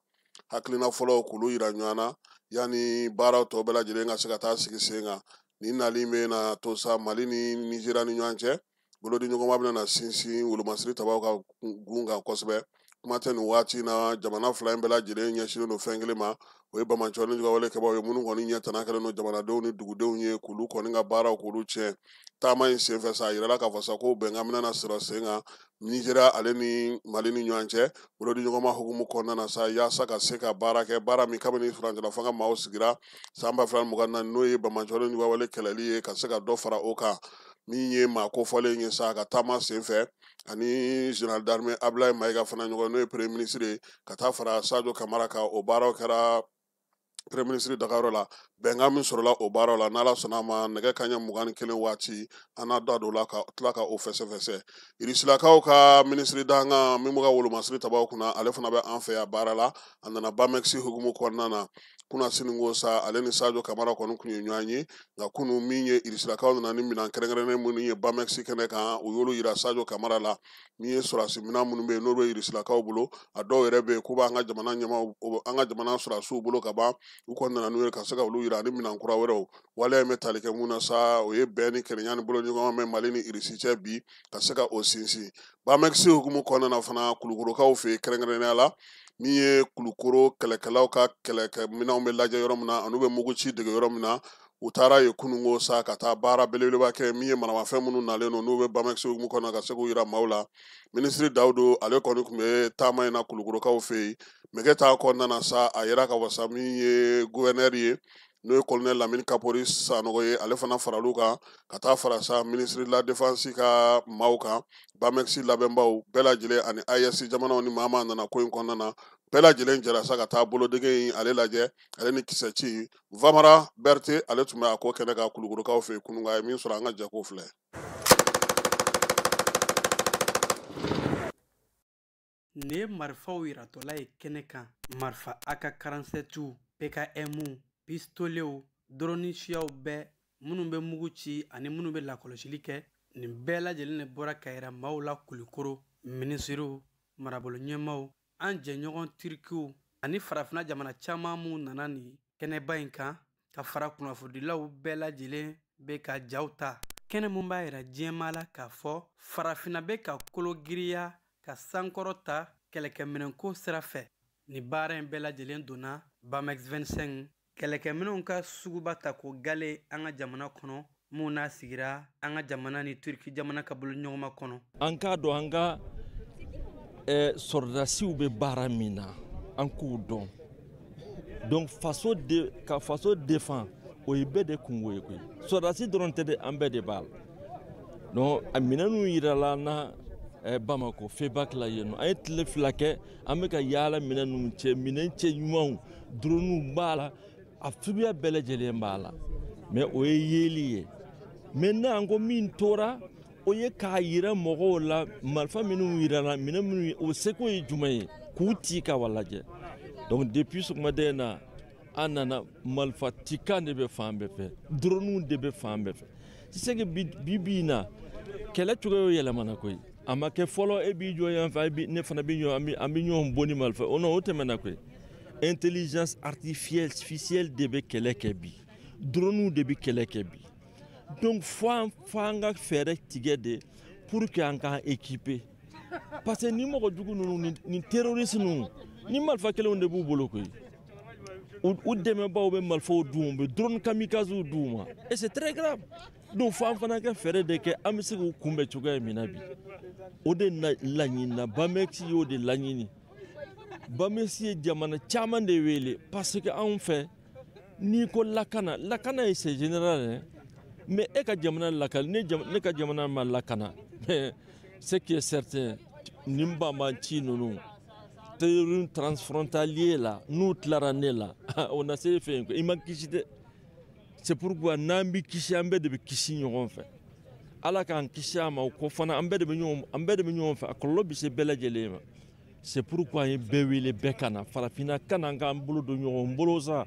J: hakilina fɔlɔw k'olu yira ɲɔgɔn na yanni baaraw tɔ bɛɛ lajɛlen ka se ka taa sigi sen kan. Nin nali bɛ na to sa Mali ni Nizeriya ni ɲɔgɔn cɛ, bolodiɲɔgɔnma bɛna na sinsin wolomasiri tabaw ka gun kan kosɛbɛ. Kuma tɛ nin waati na, jamana fila in bɛɛ lajɛlen ɲɛsinnen don fɛn kelen ma, o ye banbaanciw ni juguwale kɛbaaw ye minnu kɔni ɲɛ tana kɛlen don jamanadenw ni dugudenw ye k'olu kɔni ka baaraw k'olu tiɲɛ. Taama in senfɛ sa, a yirala k'a fɔ sa ko bɛnkan bɛna sɔrɔ sen kan Nizeriya ale ni Mali ni ɲɔgɔn cɛ, bolodiɲɔgɔnma hukumu kɔnɔna na sa, yaasa ka se ka baara kɛ, baara min kabini furancɛla fanga maaw sigira san 2024, n'o ye banbaanciw ni juguwale kɛlɛli ye, ka se ka dɔ fara o kan. Min ye maa kofɔlen ye sa, a ka taama senfɛ ani général d'armée Ablaye Mayiga fana ɲɔgɔn, n'o ye premier ministre ye, ka taa fara Sadio Kamara kan, o baaraw kɛra premier ministre dagayɔrɔ la. Bɛnkan min sɔrɔla o baaraw la, n'Ala sɔnna a ma, nɛgɛ kanɲɛ 21 waati an n'a da don la ka tila ka o fɛsɛfɛsɛ. Irisilakaw ka minisiri dankan min bɛ ka wolomasiri tabaw kunna, ale fana bɛ an fɛ yan baara la. A nana Bamexi hukumu kɔnɔna na kunasini ko sa, ale ni Sadio Kamara kɔni kun ye ɲɔgɔn ye. Nka kunu min ye Irisilakaw nana ni minɛn kɛrɛnkɛrɛnnen minnu ye Bamexi kɛnɛ kan, u y'olu yira Sadio Kamara la. Min ye sɔrɔdasi minɛn minnu bɛ yen n'olu bɛ Irisilakaw bolo, a dɔw yɛrɛ bɛ yen k'u b'an ka jamana ɲɛmaaw, an ka jamana sɔrɔdasiw bolo ka ban, u kɔni nana n'u ye ka se ka olu yira ani minɛn kura wɛrɛw. Waleya in bɛ tali kɛ mun na sa, o ye bɛn ni kelenya ni bolodiɲɔgɔnma bɛ Mali ni Irisi cɛ bi, ka se ka o sinsin. Bamexi hukumu kɔnɔna na fana, Kulukorokaw fɛ yen kɛrɛnkɛrɛnnenya la, min ye Kulukoro kɛlɛkɛlaw ka kɛlɛkɛminɛnw bɛ lajɛ yɔrɔ min na, an'u bɛ mugu ci dege yɔrɔ min na, u taara yen kununko sa ka taa baara belebeleba kɛ. Min ye maramafɛn minnu nalen don, n'u bɛ Bamexi hukumu kɔnɔ, ka se k'u yira maaw la. Minisiri Dawudu, ale kɔni tun bɛ taama in na Kulukorokaw fɛ yen. Mɛgɛ ta kɔnɔna na sa, a yira ka wasa min ye gouverneur ye, n'o ye colonel Lamine Kapori Sanogo ye, ale fana faral'u kan ka taa fara sa ministre de la défense ka maaw kan, Bamexi labɛnbaw bɛɛ lajɛlen ani AES jamanaw ni maa maa nana ko in kɔnɔna na, bɛɛ lajɛlen jɛra sa ka taa bolodege in ale lajɛ, ale ni kisɛ ci. Vamara Berete, ale tun bɛ a ko kɛnɛ kan Kulukorokaw fɛ yen kunun, a ye min sɔrɔ, an ka jɛ k'o filɛ.
N: Nin ye marifaw yiratɔla ye kɛnɛ kan, marifa AK-47, PKM, pistolew, drone siyaw bɛɛ, minnu bɛ mugu ci ani minnu bɛ lakɔlɔsili kɛ. Nin bɛɛ lajɛlen de bɔra ka yira maaw la Kulukoro. Minisiriw, marabolo ɲɛmaaw, an jɛɲɔgɔn Tirikiw ani farafinna jamana caman minnu nana nin kɛnɛba in kan, ka fara kunnafonidilaw bɛɛ lajɛlen bɛ ka jaw ta. Kɛnɛ mun b'a yira diɲɛmaa la k'a fɔ farafinna bɛ ka kolo giriya ka sankɔrɔ ta kɛlɛkɛminɛnko sira fɛ. Nin baara in bɛɛ lajɛlen donna Bamex 25 kɛlɛkɛminɛnw ka suguba ta ko gale an ka jamana kɔnɔ, mun n'a sigira an ka jamana ni Turki jamana ka boloɲɔgɔnma kɔnɔ.
O: An k'a dɔn an ka sɔrɔdasiw bɛ baara min na, an k'o dɔn. Donc faso de ka faso défend, o ye bɛɛ de kungo ye koyi. Sɔrɔdasi dɔrɔn tɛ dɛ, an bɛɛ de b'a la. Donc a minɛnw yirala an na Bamako FEBAC la yen nɔ, an ye tile 2 kɛ an bɛ ka yaala minɛn ninnu cɛ, minɛn cɛ ɲumanw, droniw b'a la, a suguya bɛɛ lajɛlen b'a la. Mais o ye yeli ye. Maintenant an ko min tora, o ye k'a yira mɔgɔw la, marifa minnu yirala, minɛn minnu, o seko ye jumɛn ye, k'u ci ka wa lajɛ. Donc depuis sɔgɔmada in na, an nana marifa cikan de bɛ fan bɛɛ fɛ, droniw de bɛ fan bɛɛ fɛ. C'est que bi bi in na, kɛlɛ cogoya yɛlɛmana koyi. A ma kɛ fɔlɔ e b'i jɔ yan fɛ, ne fana bɛ ɲɔgɔn, an bɛ ɲɔgɔn bon ni marifa. O non, o tɛmɛna koyi. Intelligence artificielle de bɛ kɛlɛ kɛ bi, droniw de bɛ kɛlɛ kɛ bi. Donc fo an ka fɛɛrɛ tigɛ de pour que an k'an équiper. Parce que ni mɔgɔ jugu ninnu, ni terroriste ninnu, ni marifa kelenw de b'u bolo koyi. U dɛmɛbaaw bɛ marifaw d'u ma, u bɛ drone kamikazew d'u ma. Et c'est très grave. Donc fo an fana ka fɛɛrɛ de kɛ, an bɛ se k'u kunbɛn cogoya min na bi. O de laɲini na, Bamexi y'o de laɲini. Bamexi ye jamana caman de wele parce que anw fɛ, n'i ko lakana, lakana ye c'est général hein. Mais e ka jamana lakana, ne ka jamana ma lakana. Mais ce qui est certain, nin banbanci ninnu, terrorisme transfrontalier la, n'u tilara ne la, o na se e fɛ yen koyi, i ma kisi dɛ. C'est pourquoi n'an bɛ kisi, an bɛɛ de bɛ kisi ɲɔgɔn fɛ. Ala k'an kisi a ma, o kɔ fana an bɛɛ de bɛ ɲɔgɔn fɛ, a kɔlɔlɔ bɛ se bɛɛ lajɛlen ma. C'est pourquoi an ye bɛɛ wele, bɛɛ ka na, farafinna ka na, an k'an bolo don ɲɔgɔn bolo sa.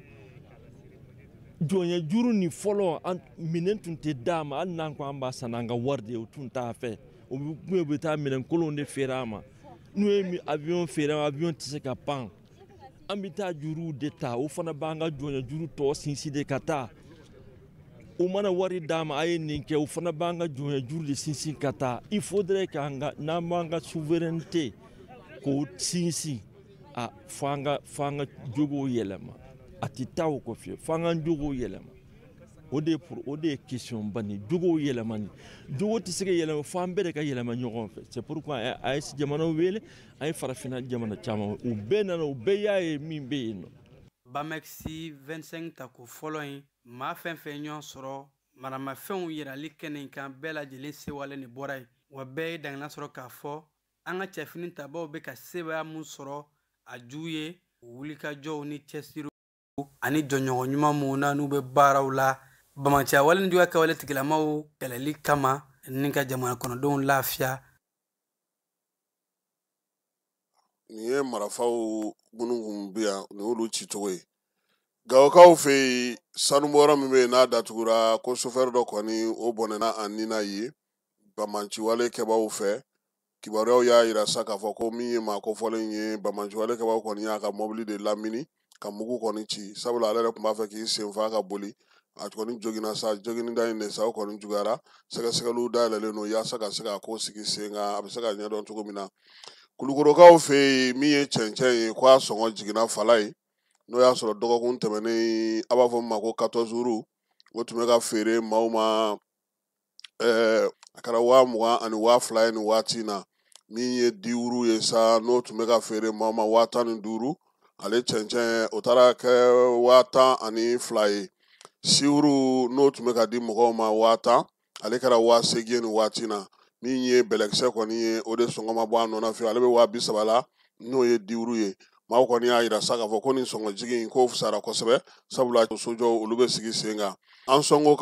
O: Jɔnya juru ni fɔlɔ, an minɛn tun tɛ d'a ma, hali n'an ko an b'a san n'an ka wari de ye, o tun t'a fɛ. O bɛ taa minɛn kolonw de feere an ma. N'u ye avion feere, avion tɛ se ka pan. An bɛ taa juruw de ta, o fana b'an ka jɔnya juru tɔ sinsin de ka taa. U mana wari d'a ma, a ye nin kɛ, o fana b'an ka jɔnya juru de sinsin ka taa. Il faudrait qu'an ka, n'an b'an ka souveraineté K'o sinsin, a fo an ka jogow yɛlɛma. A tɛ taa o kɔ fiyewu, fo an k'an jogow yɛlɛma. O de ye o de ye question ba nin, jogow yɛlɛmani. Jogo tɛ se ka yɛlɛma fo an bɛɛ de ka yɛlɛma ɲɔgɔn fɛ. C'est pourquoi AES jamanaw wele, an ye farafinna jamana caman, u bɛɛ nana, u bɛɛ y'a ye min bɛ yen nɔ.
N: Bamexi 25 tako fɔlɔ in, maa fɛn fɛn ɲɔgɔn sɔrɔ maramafɛnw yirali kɛnɛ in kan, bɛɛ lajɛlen sewalen de bɔra yen. Wa bɛɛ ye dangana sɔrɔ k'a fɔ an ka cɛfini tabaw bɛ ka sebaaya mun sɔrɔ, a ju ye wulikajɔw ni cɛsiriw ani jɔɲɔgɔn ɲuman mun na n'u bɛ baaraw la bamaciya wale ni juguya kɛwale tigilamaw kɛlɛli kama ni ka jamana kɔnɔdenw lafiya.
J: Nin ye marafaw minnu kun bɛ yan, nin y'olu cicogo ye. Gawokaw fɛ yen, sanubɔyɔrɔ min bɛ yen n'a datugura, ko sofɛri dɔ kɔni o bɔnɛna a ni na ye bamaciwale kɛbaaw fɛ. Kibaruyaw y'a yira sa k'a fɔ ko min ye maa kofɔlen ye, bamaciwale kɛbaaw kɔni y'a ka mɔbili de lamini ka mugu kɔni ci, sabula ale yɛrɛ tun b'a fɛ k'i senfa ka boli. A kɔni joginna sa, joginida in de sa o kɔni juguyara. Sɛgɛsɛgɛliw dayɛlɛlen don yaasa ka se k'a ko sigi sen kan, a bɛ se ka ɲɛdɔn cogo min na. Kulukorokaw fɛ yen, min ye cɛncɛn ye, ko a sɔngɔ jiginna fala ye. N'o y'a sɔrɔ dɔgɔkun tɛmɛnen, a b'a fɔ min ma ko 14 roues, o tun bɛ ka feere maaw ma, a kɛra 20,000 ani 2,000 ye nin waati in na. Min ye 10 roues ye sa, n'o tun bɛ ka feere maaw ma 15,000, ale cɛncɛn o taara kɛ 12,000 ye. 6 roues n'o tun bɛ ka di mɔgɔw ma 10,000, ale kɛra 8,000 ye nin waati in na. Min ye bɛlɛkisɛ kɔni ye, o de sɔngɔ ma bɔ a nɔ na fiyewu, ale bɛ 30,000 la, n'o ye 10 roues ye. Maaw kɔni y'a yira sa k'a fɔ ko nin sɔngɔjigin in k'o fisayara kosɛbɛ, sabula sojɔw olu bɛ sigi sen kan. An sɔngokaw